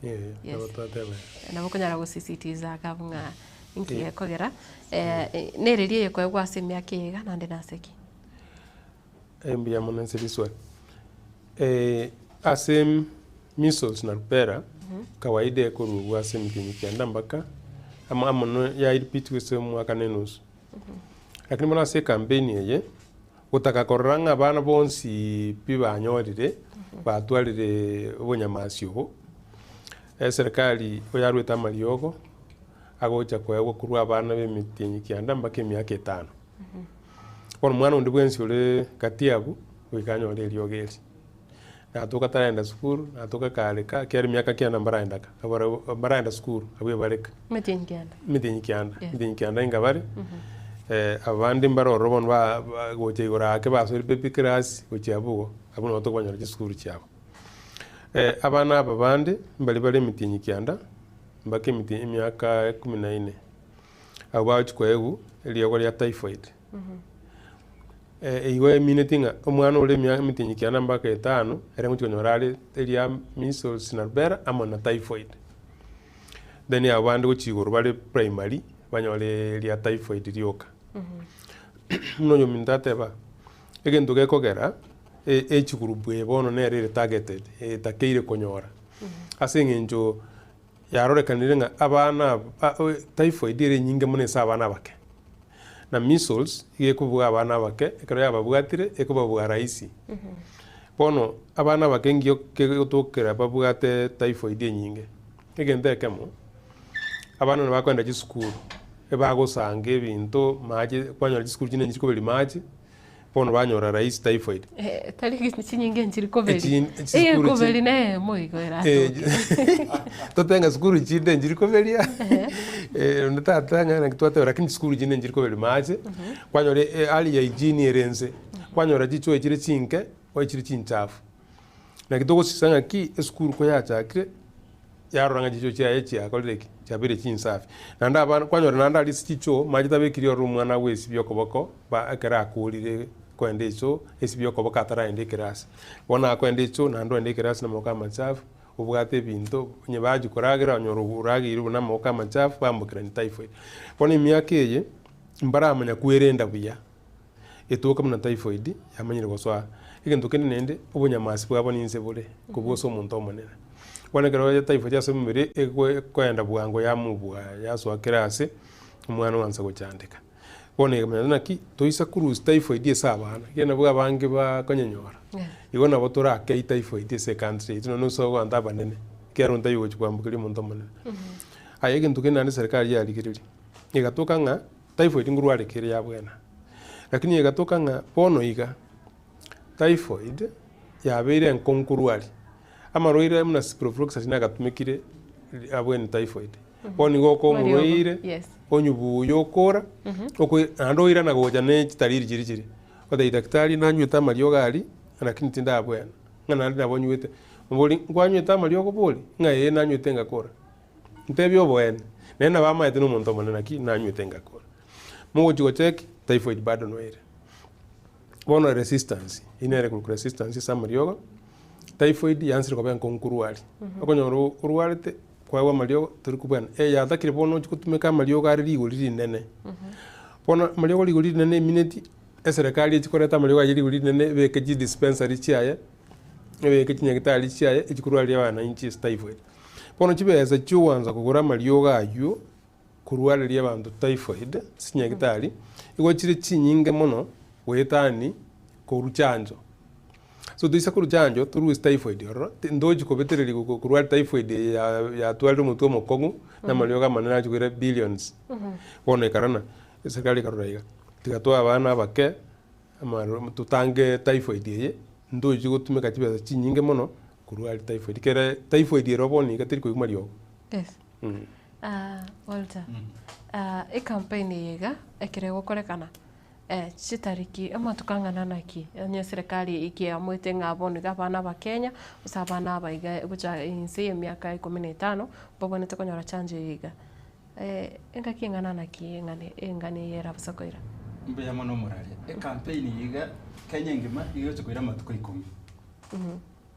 Eh, Yes. nabo twateba. Nabo okonyara gosisitiza iga abwo ng'a inki gekogera, nereri eyekoegwa ase emiaka eye iga naende nase ki? Eh, mbuya mono ase riswali. Eh, ase measles na rubella, kawaida ekorugwa ase emitienyi kianda mpaka amo amo no yairipitiwe ase omwaka na enusu. Lakini bono ase ecampaign eye, Gotaka korora ng'a abana bonsi pi banyorire batwarire obonyamasi obo, eserekari igo yaruete amariogo agocha koegwa korwa abana b'emitienyi kianda mpaka emiaka etano. Bono omwana onde bwensi ore gati abwo, goika anyore eriogo eri. Natoka taragenda sukuru, natoka kare ka, ekiagera emiaka kianda mbaraenda ka, abarabwo mbaraenda sukuru, abwo ebareka. Emetienyi kianda. Emetienyi kianda, Yes. emetienyi kianda inga bare, abande mbare ororo bono ba- ba gocha igoro ake basoire baby class gochia abwo igo, abwo nabo tokobanyora chisukuru chiabo. Abana aba bande, mbari bare emetienyi kianda, mpaka emetienyi emiaka ekumi na ine, abwo bagochia koegwa eriogo ria typhoid. Igo emineti ng'a omwana ore emiaka emitienyi kianda mpaka etano, ere ngochia konyora are eria measles na rubella amo na typhoid. Then abwo bande gochia igoro bare primary, banyore eria typhoid rioka. Buna oyominto ateba, egento gekogera age group eye bono nere ere targeted, etakeire konyora, ase eng'encho yarorekanire ng'a abana aba typhoid ere enyinge mono ase abana abake, na measles iga ekobua abana abake, ekero yababwatire ekobabua rahisi. Bono abana abake ngiyo kegotokera babwate typhoid enyinge, egento ekemo, abana nabo bakoenda chisukuru, ebagosanga ebinto, mache, kwanyora chisukuru chinde nchikoberia mache, bono banyora rahisi typhoid. Eh, tari chinyinge nchiri koberi. Echi- chisukuru chi- Eyekoberi neyemo igo Eh, eratoke. tote ng'a sukuru chinde nchiri koberia, eh, onde tata ng'a naki twateba lakini chisukuru chinde nchiri koberia mache, kwanyora e- hali ya hygiene ere nse, kwanyora chichoo chire chinke, oye chire chinchafu. Naki togosisa ng'aki esukuru koyachakire, yarora ng'a chichoo chiaye chiakorire ki? Chiabeire chinsafi. Naende abana, kwanyora naende aria ase chichoo, mache tabekiri ororo omwana agwesibia okoboko, ba ekero akorire koenda echoo, esibie okoboko ataraenda ekerasi. Bono akoenda echoo, naende oende ekerasi na amaboko amachafu, obwate ebinto, onye bachia koragera onyore orageire buna amaboko amachafu, bambokerani typhoid. Bono emiaka eye, mbaramanya kwerenda buya. Etoka buna typhoid yamanyire gosoa. Egento kende naende, obonyamasi bwabo ninse bore, kobua ase omonto omonene. Bono ekero ya typhoid ase omobere, ego ekoenda bwango yamobua yasoa kera ase, omwana oansa gochandeka. Bono ekamanya naki, toisa korusia typhoid ase abana, ekiagera nabwo abange bakonyenyora, igo nabo torakei typhoid ase ecountry yaito nonye ase abanto abanene, ekiagera onde taiyo ogochia koambukeria omonto omonene. Aye egento kende naende serikali yarigereria, egatoka ng'a. Typhoid ngorwareka ere yabwena, lakini egatoka ng'a bono iga typhoid yabeire enkong'u korwaria. Amarwaire buna ciprofloxacin agatumekire abwene typhoid. Bono nigo okoba omorwaire, onywe buya okora, okoi naende oirana gocha ne chitariri chiria chiria. Otebia daktari nanywete amariogo aria, lakini tindabwena, ng'a naende nabo nywete. Oborie nkwanywete amariogo bori? Ng'a ee nanywete ngakora. Ntebie oboene, nere nabo amaete nomonto omonene naki nanywete ngakora. Mogochi gocheck, typhoid bado noere. Bono resistance, eyio nere ekorokwa resistance ase amariogo, typhoid yansire koba enkong'u korwaria. Okonyora orwarete, kwaegwa amariogo, tori kobwena. Eyatakire bono ochi gotumeka amariogo are rigori rinene. Bono amariogo rigori rinene emineti, eserekari echi koreta amariogo aye rigori rinene ebeke chidispensary chiaye, ebeke chinyagitari chiaye, echi korwaria abananchi ase typhoid. Bono chibesa chi'ogwansa kogora amariogo ayio korwareria abanto typhoid ase chinyagitari, igo chire chinyinge mono goetani korwa chanjo. So toisa korwa chanjo torue ase typhoid ororo, ntochi kobetereria korwari typhoid eye yatwarire omotwe omokong'u na amariogo amanene achi koira billions. Bono ekarana, eserikari ekarora iga, tiga toe abana abake amaro totange typhoid eye, ntochi gotumeka chibesa chinyinge mono Korwa aria typhoid, kere typhoid ero bono iga teri koigwa mariogo. Yes. Ah, Walter, ah, ecampaign eye iga ekero egokorekana eh, chitariki amatuko ang'ana naki onye eserekari ekiamoete ng'a bono iga abana abakenya gose abana aba iga gocha inse ya emiaka ikomi na etano mbabwenerete konyora chanjo eye iga. Engaki eng'ana naki eng'ana eng'ana eye erabaisa koira? Mbuya mono omoraria. Ecampaign eye iga Kenya engima iga egocha koira amatuko ikomi.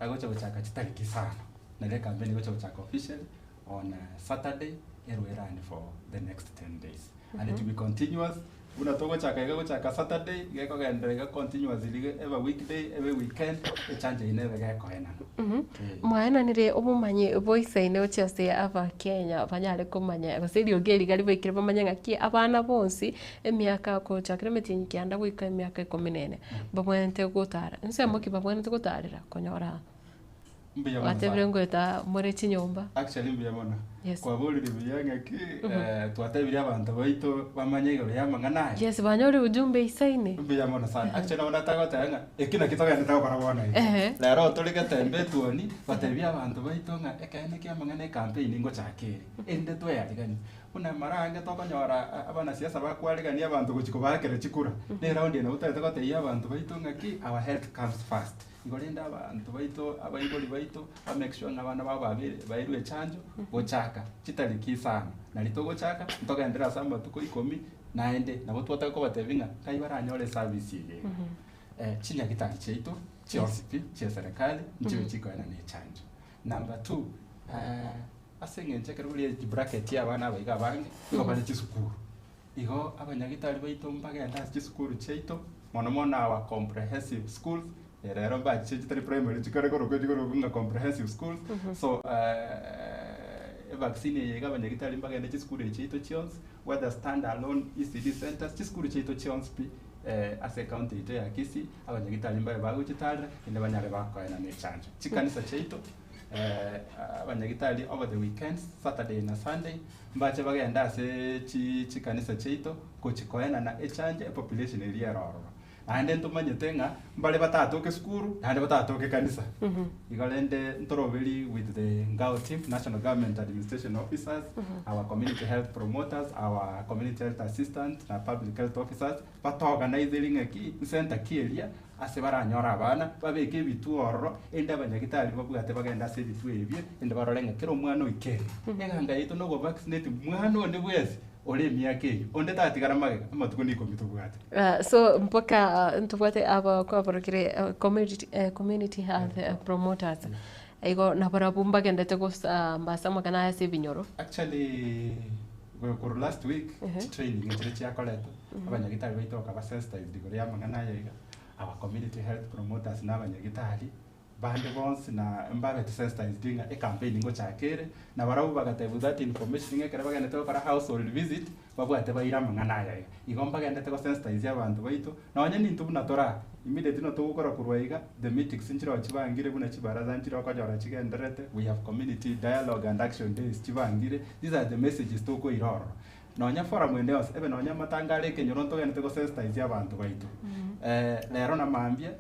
Agocha gochaka chitariki isano, nario ecampaign egocha gochaka officially on Saturday erwe erun for the next ten days. And it will be continuous, buna togochaka iga gochaka Saturday, iga ekogenderera iga continuously iga ebe weekday, ebe weekend, echanjo eyio nebe gekoenana. Eh. Mwaenanire obomanyi boisaine gochia ase abakenya banyare komanya gose eriogi eri iga ribaikire bamanye ng'aki abana bonsi emiaka gochakera emetienyi kianda goika emiaka ikomi na ene babwenerete gotara. Ensemo ki babwenerete gotarera konyora Mbuya mono Gwatebire sana. ngoeta more chinyomba. Actually mbuya mono. Yes. Kwaborire buya ng'aki eh, twatebirie abanto baito bamanye igoro ya amang'ana aya. Yes, banyore ujumbe isaine. Mbuya mono sana. Actually nabo natagoteba ng'a eki nakio togenderete gokora bono iga. Ehe. Rero tore getembe etuoni, gotebia abanto baito ng'a ekeene kia amang'ana ecampaign ngochaka ere, erinde tweariganie. Buna mara ange tokonyora abanasiasa bakwarigania abanto gochia kobaakera chikura, na eraundi eye nabo toete gotebia abanto baito ng'aki our health comes first. Igo rende abanto baito, abaibori baito, ba make sure ng'a abana babo babeire bairwe echanjo, gochaka. Togochaka chitariki isano, nari togochaka, ntogenderere ase amatuko ikomi, naende nabo twataka kobatebia ng'a nkai baranyore eservice eye iga. Chinyagitari chiaito chionsi pi chia eserekari nchibe chikoenana echanjo. Number two, ase eng'encho ekero buna age bracket ya abana aba iga abange, nigo bare chisukuru. Igo abanyagitari baito mbagende ase chisukuru chiaito, mono mono our comprehensive schools, rero mbachiche chitari primary chikare korokwa chikorokwa ng'a comprehensive schools, so evaccine eye iga abanyagitari mbagende chisukuru echi chiaito chionsi, whether stand alone ECD centres, chisukuru chiaito chionsi pi ase ecounty yaito ya Kisii, abanyagitari mbabe bagochitarera, naende banyare bakoenana echanjo. Chikanisa chiaito. abanyagitari over the weekends, Saturday na Sunday, mbache bagende ase chi chikanisa chiaito gochi koenana echanjo epopulation eria ere ororo. Naende ntomanyete ng'a mbare batatoke esukuru naende batatoke ekanisa. Igo rende ntoroberi with the NGAO team, National Government Administration Officers, our community health promoters, our community health assistant na public health officers, batoorganiserie ng'aki, ncenter ki eria Ase baranyore abana, babeke ebituo ororo, erinde abanyagitari babwate bagende ase ebituo ebio, erinde barore ng'a kera omwana oikere. Eganga yaito nogo vaccinate mwana onde bwensi ore emiaka eyio, onde tatigara magega, amatuko nikomi tobwate. So mpaka ntobwate aba kwaborokire community, community health promoters, igo nabarabwo mbagendete gosamba ase amang'ana aya ase ebinyoro. Actually, korwa last week, chitraining nchire chiakoretwa. Abanyagitari baito bakaba sensitized igoro y'amang'ana aya iga, our community health promoters na abanyagitari bande bonsi na mbabete sensitized ng'a ecampaign ngochaka ere, na barabwo bagatebiwa that information ng'a ekero bagenderete gokora household visit, babwate baire amang'ana aya iga. Igo mbagenderete gosensitize abanto baito, nonye nintwe buna tore aa, immediately buna togokora korwa iga, the meetings nchiroo chibangire buna chibaraza nchire okonyora chigendererete, we have community dialogue and action days chibangire, these are the messages tokoira ororo. Nonya forum ende yonsi, ebe nonya amatanga are ekenyoro ntogenderete gosensitize abanto baito. Rero na mambia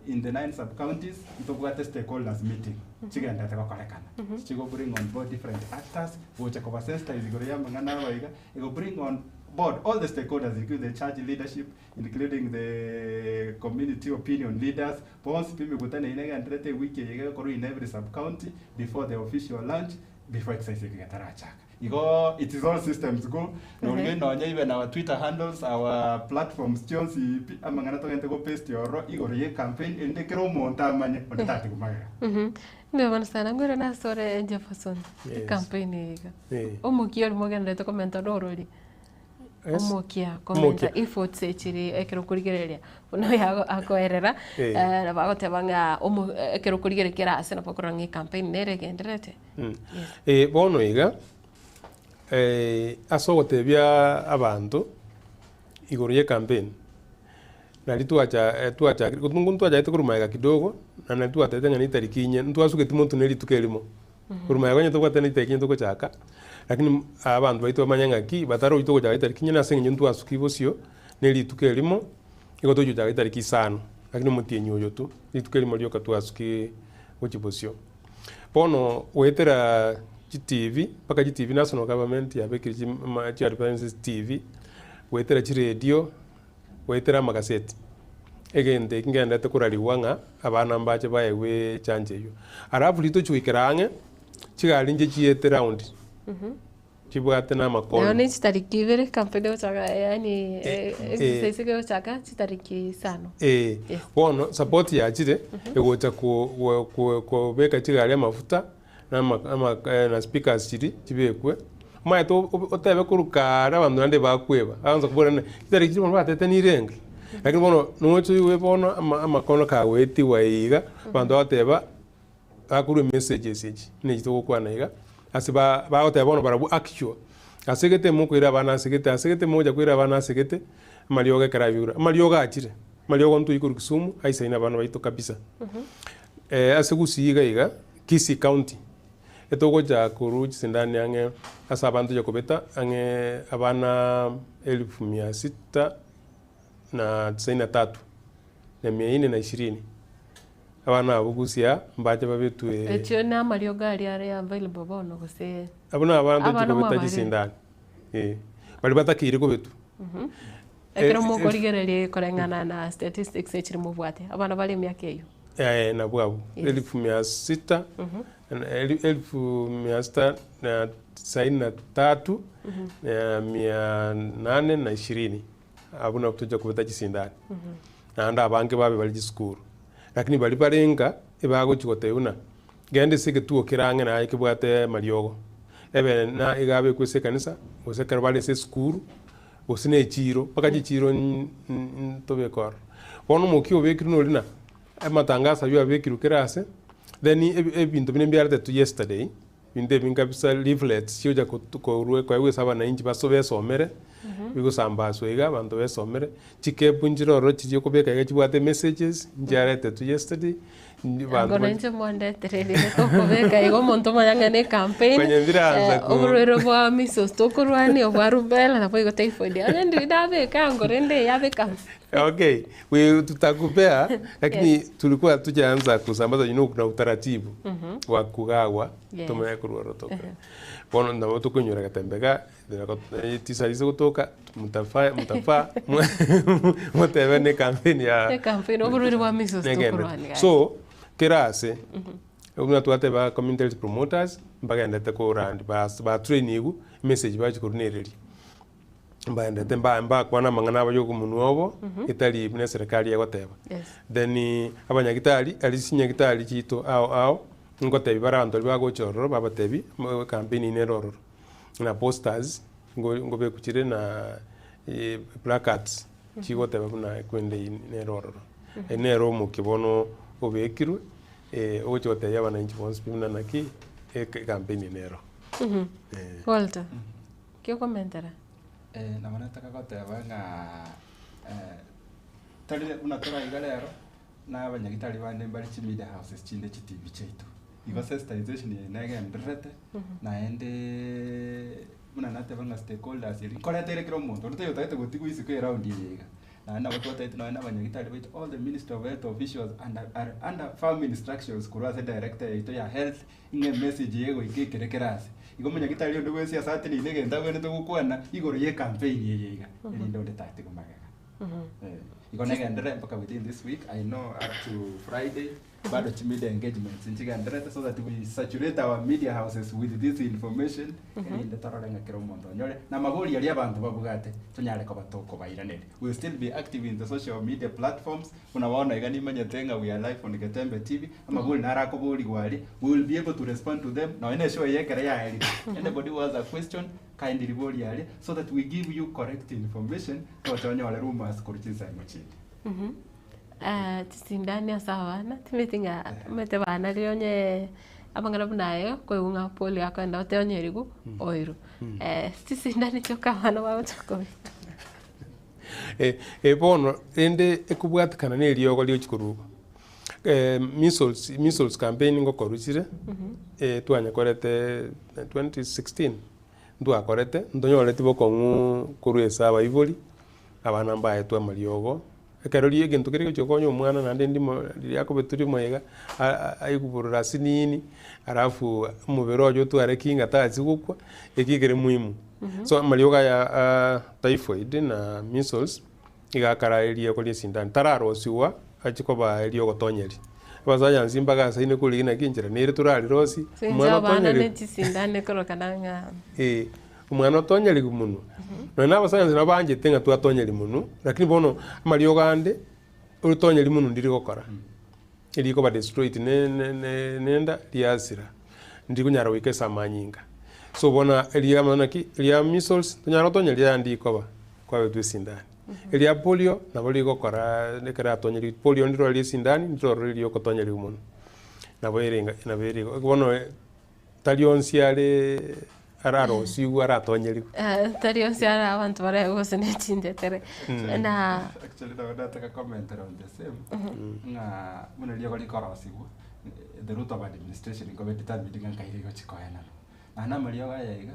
in the nine sub counties ntobwate stakeholders meeting chigenderete gokorekana. Chigo bring on board different actors gocha kobasensitize igoro ya amang'ana aba iga, ego bring on board all the stakeholders including the church leadership, including the community opinion leaders, bonsi pi emekutano eyio negendererete ewiki eye iga egokorwa in every sub county before the official launch, before exercise eke getarachaka. Igo it is all systems go, noria nonya even our twitter handles, our platforms chionsi pi, amang'ana togente go paste ororo igoro ye campaign erinde kera omonto amanye onde tatigwa magega. Mbuya mono sana, ngwere nasore Jefferson, Yes. ecampaign eye iga. Eh. Omokia oria mogendererete komenta norori? Yes. Omokia komenta Omokia. efforts echiri ekero okorigereria buna oyo ago- akoerera, Eh. nabo agoteba ng'a omo ekero okorigereria kera ase nabo okorora ng'a ecampaign nere egendererete. Eh, bono iga, ase ogotebia abanto igoro ye campaign, nari twacha twachakire ntwachagete korwa magega kidogo, na nari twatebete ng'a netariki inye, ntwasugeti monto na rituko erimo. Korwa magega onye tobwate na etariki inye togochaka, lakini abanto baito bamanye ng'aki, batarochi togochaka etariki inye nase eng'encho ntwasuki bosio, na erituko erimo, nigo togochi gochaka etariki isano, lakini omotienyi oyo tu, rituko erimo rioka twasuki gochia bosio. Bono goetera chitivi, mpaka chitivi national government yabekire chima chiadvertise chitivi, goetera chiredio, goetera amagaseti. Egento eki ngenderete korarigwa ng'a abana mbache baegwe echanjo eywo. Alafu riria tochia goikera ang'e, chigari inche chiete round. Chibwate na Nero amakondo. ne chitariki ibere campaign egochaka yaani Eh, exercise egochaka chitariki isano. Eh, Yes. bono support yachire egocha ko- ko- ko- kobeka chigari amafuta na ama ama na speakers chiria chibekwe, omanyete o- o- otebe korwa kaare abanto naende bakweba, baansa kobora ng'a chitariki chiria bono batete nirenga? Lakini bono noche oigwe bono ama amakono kagoetiwa iga, abanto bagoteba. Bakorwa emessages echi buna echi togokwana iga, ase ba bagoteba bono barabwo actual, ase gete mokoira abana ase gete, ase gete mogocha koira abana ase gete, amariogo ekero abiure. Amariogo achire, amariogo ntoi korwa Kisumu, aisaine abana baito kabisa. Ase Gusii iga iga, Kisii county, etogocha korwa chisindani ang'e ase abanto tocha kobeta ang'e abana elfu mia sita na tisaini na tatu, na mia nne na ishirini. Abana abwo gusia mbache babetwe. Echio namariogo aria are available bono gose? Abwo nabanto Abana chikobeta mwabarire? chisindani, eh, baria batakeire kobetwa. Ekero mokorigereria koreng'ana na statistics echiri mobwate, abana bare emiaka eyio? Eh, nabwo abwo, Yes. elfu mia sita. Elfu mia sita na tisaini na tatu na mia nane na ishirini abwo nabwo tocha kobeta chisindani. Naende abange babe bare chisukuru. Lakini baria bare nka ebagochi gotebia buna genda ase egetuo kere ang'e naye kebwate amariogo, ebe na iga abekwe ase ekanisa, gose ekero bare ase esukuru, gose na echiiro, mpaka chichiiro ntobeke ororo. Bono omokia obekirwe noria na amatangaso aywo abekirwe kera ase, then ebinto binde mbiaretetwe yesterday, ebinto ebi kabisa leaflets chigocha korwa koegwa ase abananchi baso besomere, bigosambaswa iga abanto besomere, chikepu nchire ororo chiria okobeka iga chibwate messages, nchiaretetwe yesterday, Ango nainche mwandetere riria tokobeka igo omonto omanye ng'a ne campaign, Konya biraansa ko- oborwaire bwa measles tokorwania, obwa rubella nabo igo typhoid, onye ndiri nabeka ango rende yabe campaign. Okay, we tutakupea lakini tulikuwa tujaanza kusambaza you know kuna utaratibu wa kugawa tomanye korwa oro toka. Bono nabo tokonyora getembe iga tisa ase gotoka mutafaa mutafaa motebe ne campaign ya Ecampaign oborwaire bwa measles negende. tokorwania guys. So kera ase buna twateba community health promoters mbagendete korandi bas batrainigwe emessage bachia korwa nereria. Mbaendete mba mbakwana amang'ana abo yokomonwa obo, etari buna eserekari egoteba. Yes. Then abanyagitari, aria chinyagitari chiaito ao ao, ngotebi bare abanto baria bagocha ororo babatebi, mo ecampaign nere ororo, na posters, ngo ngobekwa chire na placards, chigoteba buna ekwende eywo nere ororo. Eye nere omokia bono obekirwe, ogochia gotebia abananchi bonsi pi buna naki, ecampaign nero. Walter. Ki okomentera? Nabo nataka goteba ng'a tari buna tore iga rero, na abanyagitari bande mbare chimedia houses chinde chitibi chiaito. Igo sensitization eye negendererete, naendeeee buna nateba ng'a stakeholders eri nkoreta ere kera omonto, onde taiyo otagete gotigwa isiko eround eye iga. Naende nabo twatagete nonye na abanyagitari baito, all the ministry of health officials under are under firm instructions korwa ase director yaito ya health, Ng'a emessage eye egoika ekere kere ase. Igo omonyagitari onde bwensi ase ateneine egento abwenerete gokwana igoro y'ecampaign eye iga, erinde onde tatigwe magega. Eh, igo negenderere mpaka within this week, I know up to Friday, bado chimedia engagements nchigendererete so that we saturate our media houses with this information, erinde torore ng'a kera omonto onyore, na amabori aria abanto babwate, tonyare koba tokobairaneria. We will still be active in the social media platforms, Buna bono iga nimanyete ng'a we are live on Getembe TV, amabori naro akoborigwa aria, we will be able to respond to them, nonya na eshow eye ekero yaerire. Anybody who has a question, kindly boria aria, so that we give you correct information, toche onyore rumours korwa chinsemo chinde. Chisindani ase abana, timanyeti ng'a omanyete abana riria onye amang'ana buna aye, okoigwa ng'a polio akoenda otebe onye erigu, oirwe. Chisindani chioka abana bagocha kobeka. Eh, bono rende ekobwatekana na eriogo riochi korwa igo, measles, measles campaign ngokorwa chire, twanyekorete 2016, ntwakorete, ntonyoreti bokong'u korwa ase abaibori, abana mbaetwe amariogo, ekero ria egento keria egochi gokonya omwana naende ndimo riria akobetwa rimo iga, aigwe bororo asinini, alafu omobere oye otware kinga tachia gokwa, eki ekere muhimu. So amariogo aya a typhoid na measles, iga akara erioko ria esindani, tararosiwa achie koba eriogotonyeria. Abasayansi mbagasaine korigia naki enchera nere torarirosie, Sinche omwana abana otonyerigwe. ne chisindani korokana ng'a Eh, omwana otonyerigwe monwe. Nonya na abasayansi nabo baanchete ng'a twatonyeri monwe, lakini bono amariogo ande, orotonyeri monwe ndiri gokora. Erikoba destroyed ne ne ne nenda riasira, ndirikonyara goika ase amanyinga. So bono eria amang'ana naki, eria measles, tonyara gotonya riria ndikoba kwabetwe esindani. Eria polio, nabo rigokora ekero atonyerigwe, polio ndiro ria esindani, ndiro riria okotonyerigwa mono. Nabo ere enga nabo ere igo. Bono Tari onsi are ararosigwe aratonyerigwe. Tari onsi ara abanto bare gose ne chintetere. Na Actually nabo nataka comment on the same ng'a buna rirogo rikorosigwa the route of administration nkobe determined ng'a nkaire igo chikoenana. Naende amariogo aya iga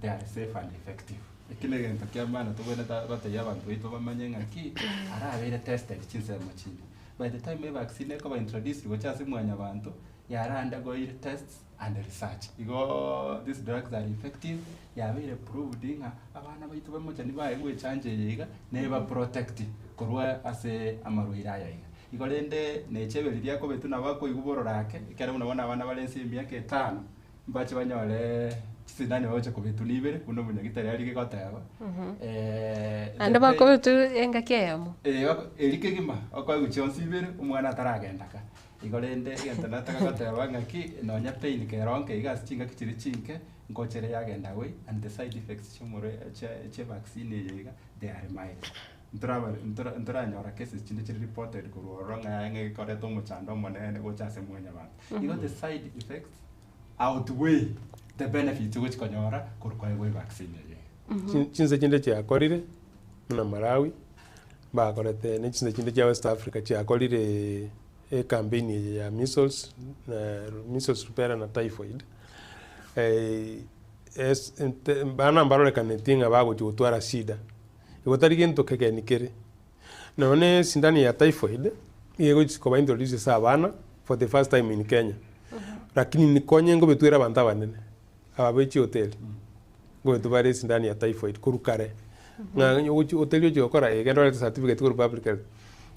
they are safe and effective. Eki na egento kia maana tobwenerete gotebia abanto baito bamanye ng'aki arabeire tested chinsemo chinde. By the time evaccine ekoba introduced gocha ase mwanyabanto yara undergoire tests and research. Igoo these drugs are effective, yabeire proved ng'a abana baito bamochani baye goechancha eye iga, neba protect korwa ase amarwaire aya iga. Igo rende na echebe riria akobetwa nabo akoigwa bororo ake, ekero buna bono abana bare ense y'emiaka etano, mbache banyore chisindani bagocha kobetwa nibere buna omonyagitari arige goteba. Naende The pain- bakobetwa engaki eyemo. Eh, bako- eri kegima, okoegwa chionsi ibere, omwana ataragenda ka. Igo rende egento nataka goteba ng'aki, nonya pain kero onke iga ase chingaki chiria chinke, ngocha ere yagenda away and the side effects chi'omorwe chia chia evaccine eye iga, they are mild. Ntoraba ntora ntoranyora cases chinde chire reported korwa ororo ng'a yaya ng'a ekoreta omochando omonene gocha ase mwanyabanto. Igo the side effects outweigh the benefits ogochi konyora korwa koegwa evaccine eye. Chin- Chinse chinde chiakorire, buna Malawi, mbakorete ne chinse chinde chia West Africa chiakorire ecampaign eye ya measles, na measles, rubella na typhoid. Es ente bana mbarorekaneti ng'a bagochi gotwara shida, igo tari gento kegeni kere. Nonya na esindani ya typhoid, nigo egochi koba introduced ase abana for the first time in Kenya, lakini nikonye nkobetwera abanto abanene, aba be chihoteli, nkobetwa bare esindani ya typhoid korwa kare, ng'a onye ogochi hoteli ochi gokora eh genda orete certificate korwa public health,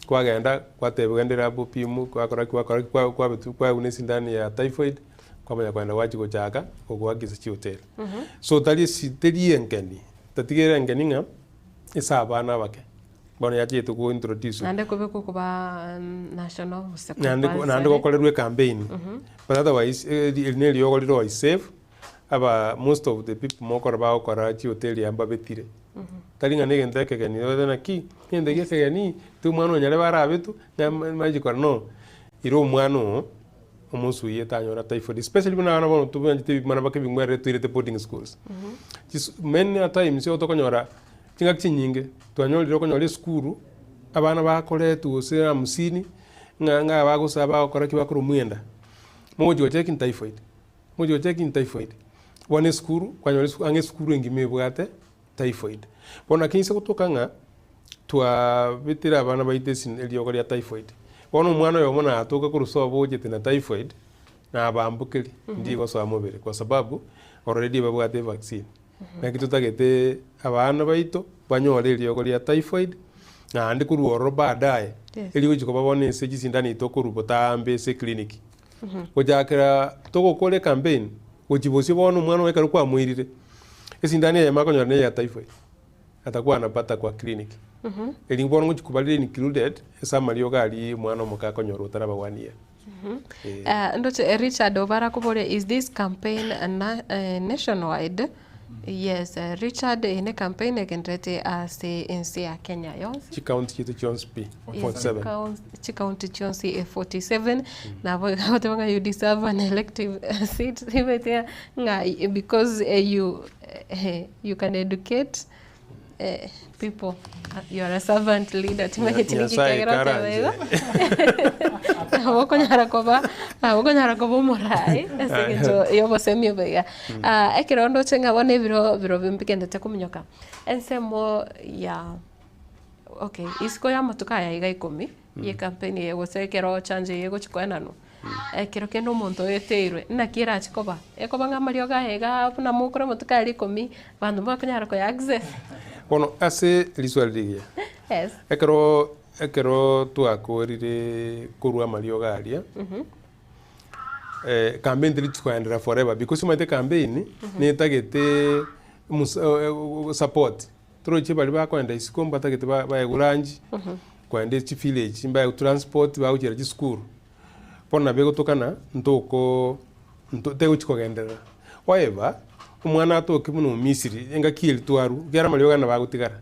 kwagenda kwatebiwa genda elab opimwe, kwakora ki kwakora ki kwa kwabetwa kwaegwa na esindani ya typhoid, kwamanya kogenda gwachia gochaka gogoaka ase chihoteli. So tari esi teri engeni, tatiga ere engeni ng'a ase abana abake, bono yachete go introduce Naende kobekwa koba national gose naende ko naende compulsory. gokorerwa ecampaign but otherwise eri eri na eriogo rire oi safe, aba most of the people mokora bagokora chihoteli aa mbabetire. Tari ng'a na egento ekegeni ote naki, egento ekia ekegeni, ti omwana onyarebe arabetwe, na machikora no, ira omwana oo. Omosuyi tanyora typhoid especially buna abana bono tobanchete ebimana bake ebing'werere toirete boarding schools. Chis many a times igo tokonyora chingaki chinyinge twanyorire okonyora esukuru abana bakoretwa gose hamsini ng'a ng'a bagosaba bagokora ki bakora omwenda, mogochi gocheki ni typhoid, mogochi gocheki ni typhoid. Bono esukuru kwanyora esu ang'e esukuru engima ebwate typhoid. Bono naki inse gotoka ng'a twabetire abana baito esi eriogo ria typhoid. Bono omwana oyomo natoka korwa sobo ochete na typhoid, nabambokeri ndiye gosoa mobere kwa sababu already babwate evaccine. Naki totagete abana baito banyore eriogo ria typhoid, naende korwa ororo baadaye, Yes. erigochi koba bono ase chisindano itokorwa botambe ase eclinic. Gochakera togokora ecampaign, gochia bosio bono omwana oye ekero kwamoirire, esindano eyemo akonyora neye ya typhoid. Atakuwa anapata kwa clinic. Eri bono ngochia kobarire included ase amariogo aria omwana omoke akonyora otaraba one year. Eh. Eh, ndoche eh, Richard obara koboria is this campaign na, eh, nationwide? Yes, eh, Richard eye ne campaign egenderete ase ense ya Kenya yonsi. Chicounty chiaito chionsi pi, Yes, 47. chikaun- chikaunti chionsi eh, 47 nabo iga goteba ng'a you deserve an elective seat ibete ng'a eh, because eh, you eh, you can educate eh, people you are a servant leader timanyeti ninki Nyasaye kiagera oteba igo karanche. nabo okonyara koba nabo okonyara koba omorai ase eng'encho ya obosemi obo iga. Ah, ekero ndoche ng'a bono ebiro biro mbigendete kominyoka, ensemo ya okay isiko ya amatuko aya iga ikomi, ye campaign eye gose ekero chanjo eye egochi koenanwa, ekero kende omonto oeteirwe, naki erache koba? Ekoba ng'a amariogo aya igaa buna mokore amatuko aria ikomi, abanto mbakonyara koya access. Bono ase riswali rigiya, Yes. ekero ekero twakorire korwa amariogo aria, campaign teri koenderera forever because omanyete campaign netagete omosa support. Toroche baria bakoenda isiko mbatagete baegwe lunch, koenda chivillage mbaegwe transport bagochiera chisukuru. Bono nabo egotokana ntoko nto tegochi kogenderera. However, omwana atoke buna omisiri engaki eria twarwa, ekiagera amariogo aya nabo agotigara,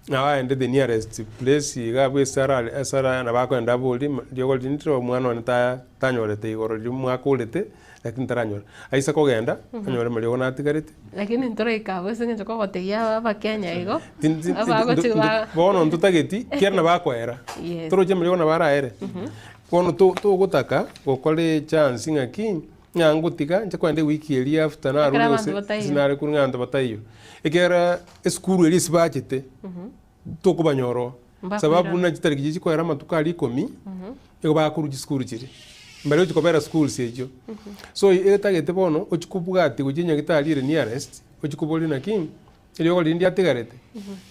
nabo aende the nearest place iga abwo ase arare ase ara nabo akoenda aborie riogo riria ndire omwana one ta tanyorete igoro riria mwakorete. Lakini taranyora. Aise kogenda, anyore mariogo natigarete. Lakini ntoraika abwo ase eng'encho kogotebia aba abakenya igo, Tin- tin- abagochi ndu- ba bono ntotageti, kiagera nabo akoera. Yes. Toroche amariogo nabo araere. Bono to- togotaka gokora echance ng'aki, ng'a ngotiga nche kogenda ewiki eria after Ekero narure abanto gose bataiyo. ase nare korwa ng'a abanto bataiyo. Ekiagera esukuru eria ase bachete, tokobanyora oo. Mbakoirana. Sababu buna chitariki chiria chikoera amatuko aria ikomi, nigo bakorwa chisukuru chiria. Mbare gochia kobera schools echio. So etagete bono ochie kobwatia gochia nyagetari ere nearest, ochie koboria naki, eriogo riria ndiatigarete,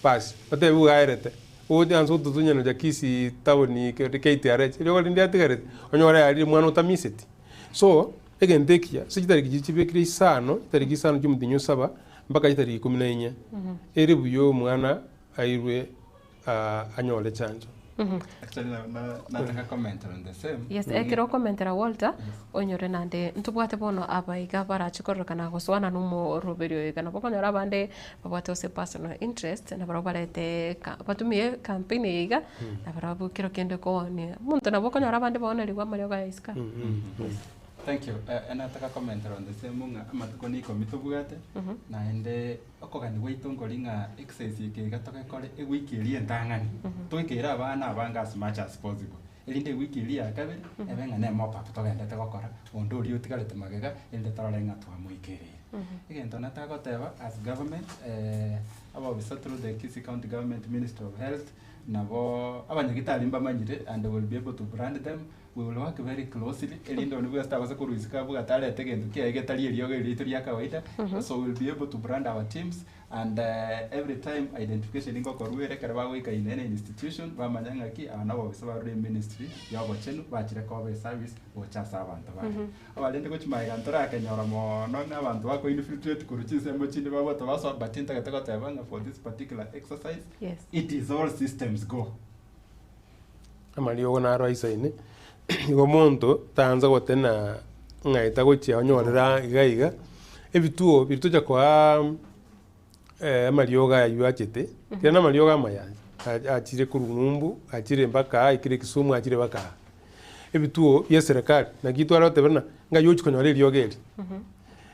bas, batebiwe aerete. Ogocha ase ototunyana Kisii town KTRH, eriogo rinde riatigarete, onyore yarire omwana otamiseti. So, egento ekiya, ase chitariki chiria chibekire isano, chitariki isano chia omotienyi o saba, mpaka chitariki ikomi na inye, ere buya omwana airwe anyore chanjo. Actually, na, na, nataka comment on the same. Yes, ekero okomentera Walter, onyore naende ntobwate bono abaiga barache kororekana gosoana na omoroberi oyo iga. Nabo okonyora abande babwate gose personal interest, nabarabwo barete ka batumie campaign eye iga, nabarabwo kero kende koonia. Omonto nabo okonyora abande baonerigwe amariogo aya isiko aa. Yes. Thank you. Eh, nataka comment on the same ng'a amatuko na ikomi tobwate, naende Okogania gwaito nkori ng'a exercise eke iga togekore ewiki eria entang'ani, toikeire abana abange as much as possible, erinde ewiki eria ya kabere, ebe ng'a ne mop up togendete gokora, onde oria otigarete magega, erinde torore ng'a twamoikereire. Egento nataka goteba as government abobisa through the Kisii County Government Ministry of Health, nabo abanyagitari mbamanyire and will be able to brand them, We will work very closely erinde onde bwensi tabasa korwa isiko abwo atarete egento kiaye getari eriogo eri riaito ria kawaida so we will be able to brand our teams and every time identification ngokorwa ere ekero bagoika in any institution bamanya ng'aki aba nabobisa barure eministry ya obochenu bachire koba eservice gocha ase abanto baye. Abarende gochia magega ntorakenyora mono ng'a abanto bako infiltrate korwa chinsemo chinde babwate basoa but ntagete goteba ng'a for this particular exercise Yes. it is all systems go. Amariogo naro aisaine, igo omonto taansa gotena ng'a etagochia onyorere aa iga iga, ebituo biria tocha koaa amariogo aywo achete, ekiagera na amariogo amaya achire korwa ng'umbu, achire mpaka aa, aikire Kisumu achire mpaka aa. Ebituo bia eserekari, naki tware goteba buna, ng'ai ochia konyora eriogo eri,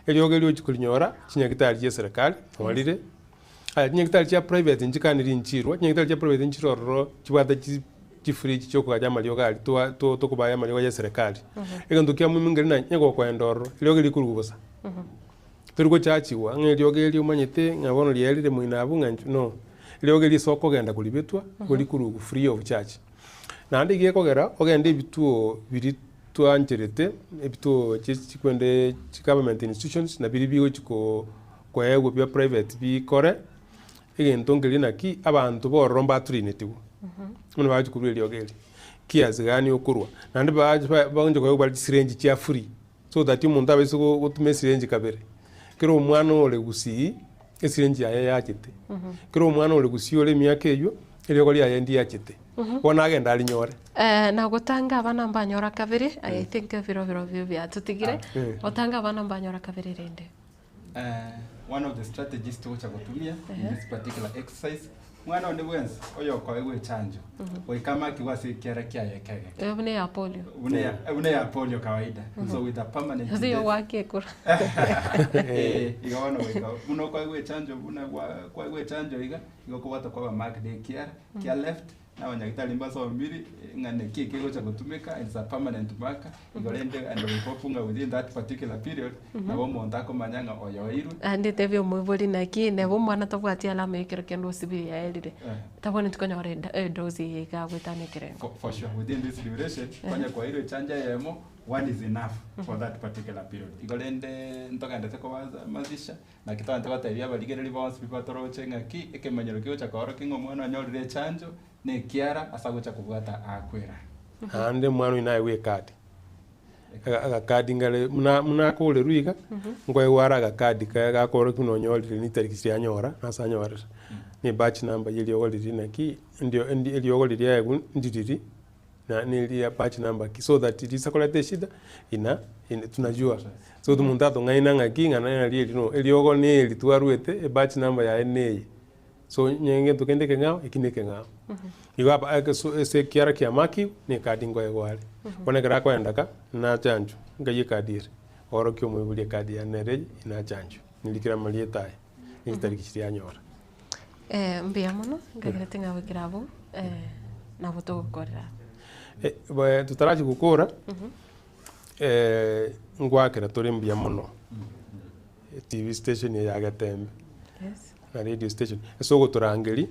eriogo eri ochia korinyora chinyagitari chia eserekari, orire. Aya chinyagitari chia private nchikaniri nchirwe, chinyagitari chia private nchire ororo chibwate chi chifridge chiokogacha amariogo aria twa to tokobaya amariogo ya eserekari. Egento kia muhimu nkeri na onye gokoenda ororo, eriogo rikorwa bosa. Tori gochachiwa ng'a eriogo eri omanyete ng'a bono riaerire moino abwo ng'a inchu no. Eriogo eri ase okogenda koribetwa, igo rikorwa free of charge. Naende iga ekogera ogende ebituo biria twancherete, ebituo chi chikwende chi government institutions nabiria bigochi ko koegwa bia private bikore, egento nkeria naki abanto bororo mbatrainetigwe, buna bagochi korwa eriogo eri, kiasi gani okorwa, naende bache ba bagochi koegwa bare chisirenji chia free, so that omonto abaise go gotuma esirenji kabere, kera omwana ore gusii, esirenji yaye yachete, kera omwana ore gusii ore emiaka eywo, eriogo riaye ndiachete, bono agende arinyore. Nagotanga abana mbanyora kabere, I think ebiro birobio biatotigire, gotanga abana mbanyora kabere rende. One of the strategies togocha gotumia in this particular exercise, mwana onde bwensi oyokoegwa echanjo, goika amakigwe ase ekiara kiaye ekegeke. Eh, buna eya polio. Buna eya- buna eya polio kawaida. So with a permanent Gose death- yogoaka ekura. Eh, igo bono goika buna okoegwa echanjo buna gwa- kwaegwa echanjo iga, igo okobwata kwaba marked ekiara kia left, Na abanyagitari mbasomiri ng'a neki eke egocha gotumeka, it's a permanent marker, igo rende and we hope ng'a within that particular period, nabo omonto akomanya ng'a oyo oirwe. Naende tebia omoibori naki neba omwana tabwati alama ya ekero kende osibire yaerire, tabwenereti konyora eda edosi eye iga agoetana ekerengo. For, for sure, within this duration, onye kwairwe echanjo eyemo, one is enough for that particular period. Igo rende ntogendete kobahamasisha, Naki togende tobatebie abarigereria bonsi pi batoroche ng'aki ekemanyero kegocha koorokia ng'a omwana onyorire echanjo nekiara ase agocha kobwata aakwera. Naende omwana oyio naegwe ekadi, aga agakadi nkare buna buna akorerwa iga, nkoegwa are agakadi kaye gakorokia buna onyorire nitariki chiria anyora, na ase anyorire. Na ebatch number ya eriogo riria naki, ndio endi eriogo riria aegwa ndiriri. na neria batch number ki so that risa koreta eshida ina ina tunajua so omonto atong'aina ng'aki ng'a nari eri no eriogo neri twarwete ebatch number yaye neye so onye egento kende ekeng'ao eki na ekeng'ao. Igo aba ekesu ase ekiara kia maki na ekadi nkoegwa are, bono ekero akoenda ka nachanchwa nkai ekadi ere, oorokia omoibori ekadi yane nere eye inachanchwa, nirikire amarieta aye, ne chitariki chiria anyora. Mbuya mono, nkagerete ng'a goikera abwo, nabo togokorera. Totarachia gokora, ngoakera tore mbuya mono, TV station eye ya Getembe, na radio station, ase ogotorangeria,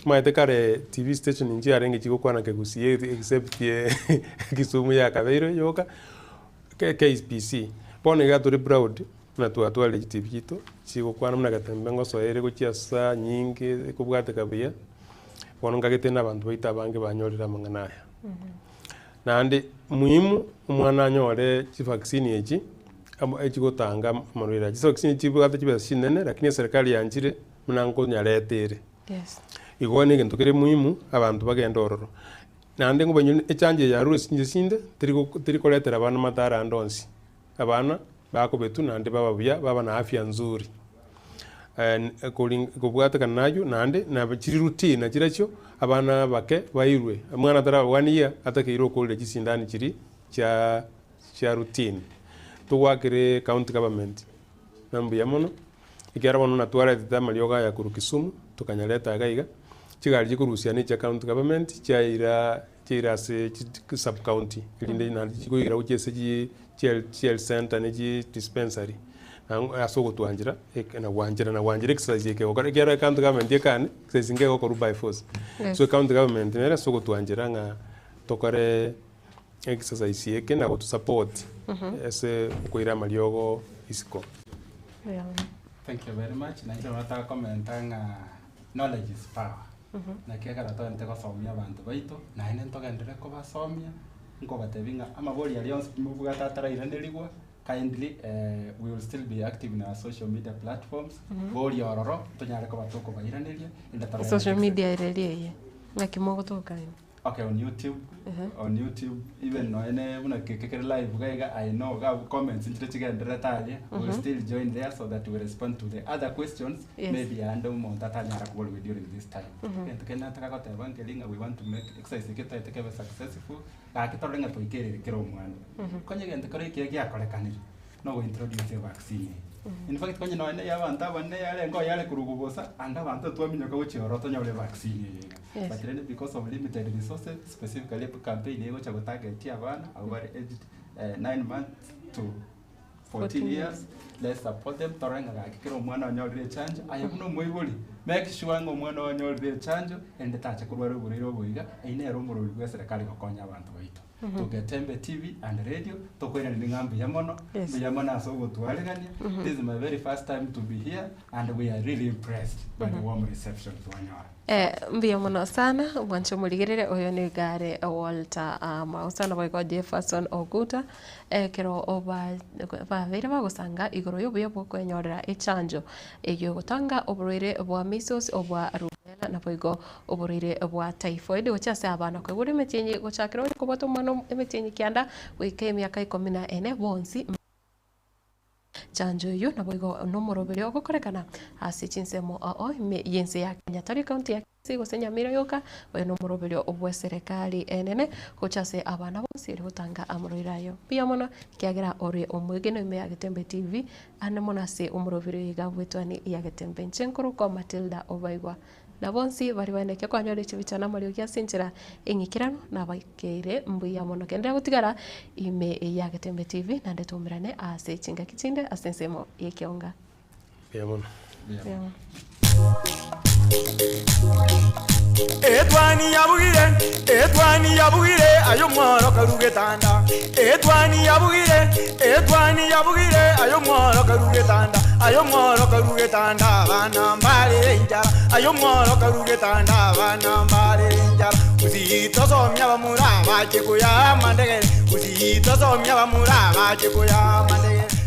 omanyete kare TV station nchiarenge chigokwana kegusii except Kisumu yakabeire yoka, KBC, bono iga tore proud. Buna twatwarire chitibi chiaito, chigokwana buna getembe ngosoa ere gochia ase anyinge ekobwateka buya. Bono nkagete na abanto baito abange banyorire amang'ana aya. Naende muhimu omwana anyore chivaccine echi, amo echigotanga amarwaire aya. Chivaccine chibwate chibesa chinene lakini eserikari yanchire buna nkonyareta ere. Yes. Igo na egento kere muhimu abanto bagende ororo. Naende ngobanyore echanjo eye yarure ase chinse chinde, teri go teri koretera abana madhara ande onsi. Abana bakobetwa naende baba buya, baba na afya nzuri. Kobwatekana na ayio naende nabo chiri routine nachirechio abana abake bairwe, omwana ataraba one year atakeire okorire chisindani chiria chia chia routine. Togwakire county government na mbuya mono, ekiagera bono natwaretete amariogo aya korwa Kisumu tokanyareta iga iga, chigari chikorusia na echia county government chiaira chiaira ase chi sub county erinde naende chikoira gochia ase chi chi health center ne chi dispensary ase ogotwanchera na gwanchera na gwanchera exercise eke egokora ekiagera ecounty government ekane exercise nkegokorwa by force. So ecounty government nere ase ogotwanchera ng'a tokore exercise eke na gotusupport ase okoira amariogo isiko. Thank you very much, nainche nabo nataka komenta ng'a knowledge is power. Naki ekero togente gosomia abanto baito, naende ntogenderere kobasomia, nkobatebia ng'a amabori aria onsi pi mobwate atarairanerigwa, kindly we will still be active in our social media platforms, boria ororo, tonyare koba tokobairaneria, inde togende Social media ere eria eye, ng'aki mogotoka ime? Okay on YouTube, on YouTube even nonya ne buna keke kere live iga iga I know iga abwo comments nchire chigendererete aria, we will still join there so that we respond to the other questions Yes. maybe ande omonto atanyara koborigwa during this time. Egento kende nataka goteba nkeri ng'a we want to make exercise eke toete kebe successful, gaki torore ng'a twaikereire kera omwana. Konya egento kero ekiya giakorekanire, nogo introduce evaccine eye. In fact konya nonya na eyabanto abanene yarenge oyare korwa bosa, ande abanto twaminyoka gochia ororo tonyore evaccine eye iga. Yes. But rende because of limited resources, specifically campaign eye egocha gotarget abana abwo bare aged 9 months to 14 years, let's support them torore ng'a gaki kera omwana onyorire echanjo, aye buna omoibori, make sure ng'a omwana oo onyorire echanjo, erinde tacha korwara oborwaire obo iga, eyio nere omorori bwa eserekari gokonya abanto baito. Togetembe TV and radio, tokoiraneria ng'a mbuya mono, Yes. mbuya mono ase ogotwaregania, this is my very first time to be here and we are really impressed by the warm reception twanyora. Eh, mbuya mono sana, mwanche omorigerere oyo nigo are Walter Mausa naboigo Jefferson Oguta, ekero oba babeire bagosanga igoro y'obuya bw'okwenyorera echanjo eyio egotanga oborwaire bwa measles, obwa rubella naboigo oborwaire bwa typhoid gochia ase abana. Koigwa ore emetienyi gochakera onye kobwate omwana emetienyi kianda goika emiaka ikomi na ene bonsi. Chanjo eyio naboigo nomoroberio ogokorekana ase chinsemo ao ime y'ense ya Kenya, tari ekaunti ya Kisii gose Nyamira yoka, oyo nomoroberio bw'eserekari enene gocha ase abana bonsi erio gotanga amorwaire ayo. Mbuya mono ekiagera ore omwegenwa ime ya Getembe TV ande mono ase omoroberio iga bw'etwani ya Getembe. Inche nkorokwa Matilda Obaigwa. Na bonsi baria baeneke kwanyora echibicha na amariogi ase enchera eng'ikeranu nabaikeire mbuya mono. Genderera gotigara ime ya Getembe TV naende toumerane ase chingaki chinde ase ensemo y'ekeonga. Mbuya mono. Mbuya mono. Etwani yabugire, etwani yabugire, aye omworo karu getanda. Etwani yabugire, etwani yabugire, aye omworo karu getanda. Aye omworo karu getanda, abana mbarere enchara. Aye omworo karu getanda, abana mbarere enchara. Gusii tosomia abamura bache koyama ndegere, Gusii tosomia abamura bache koyama ndegere.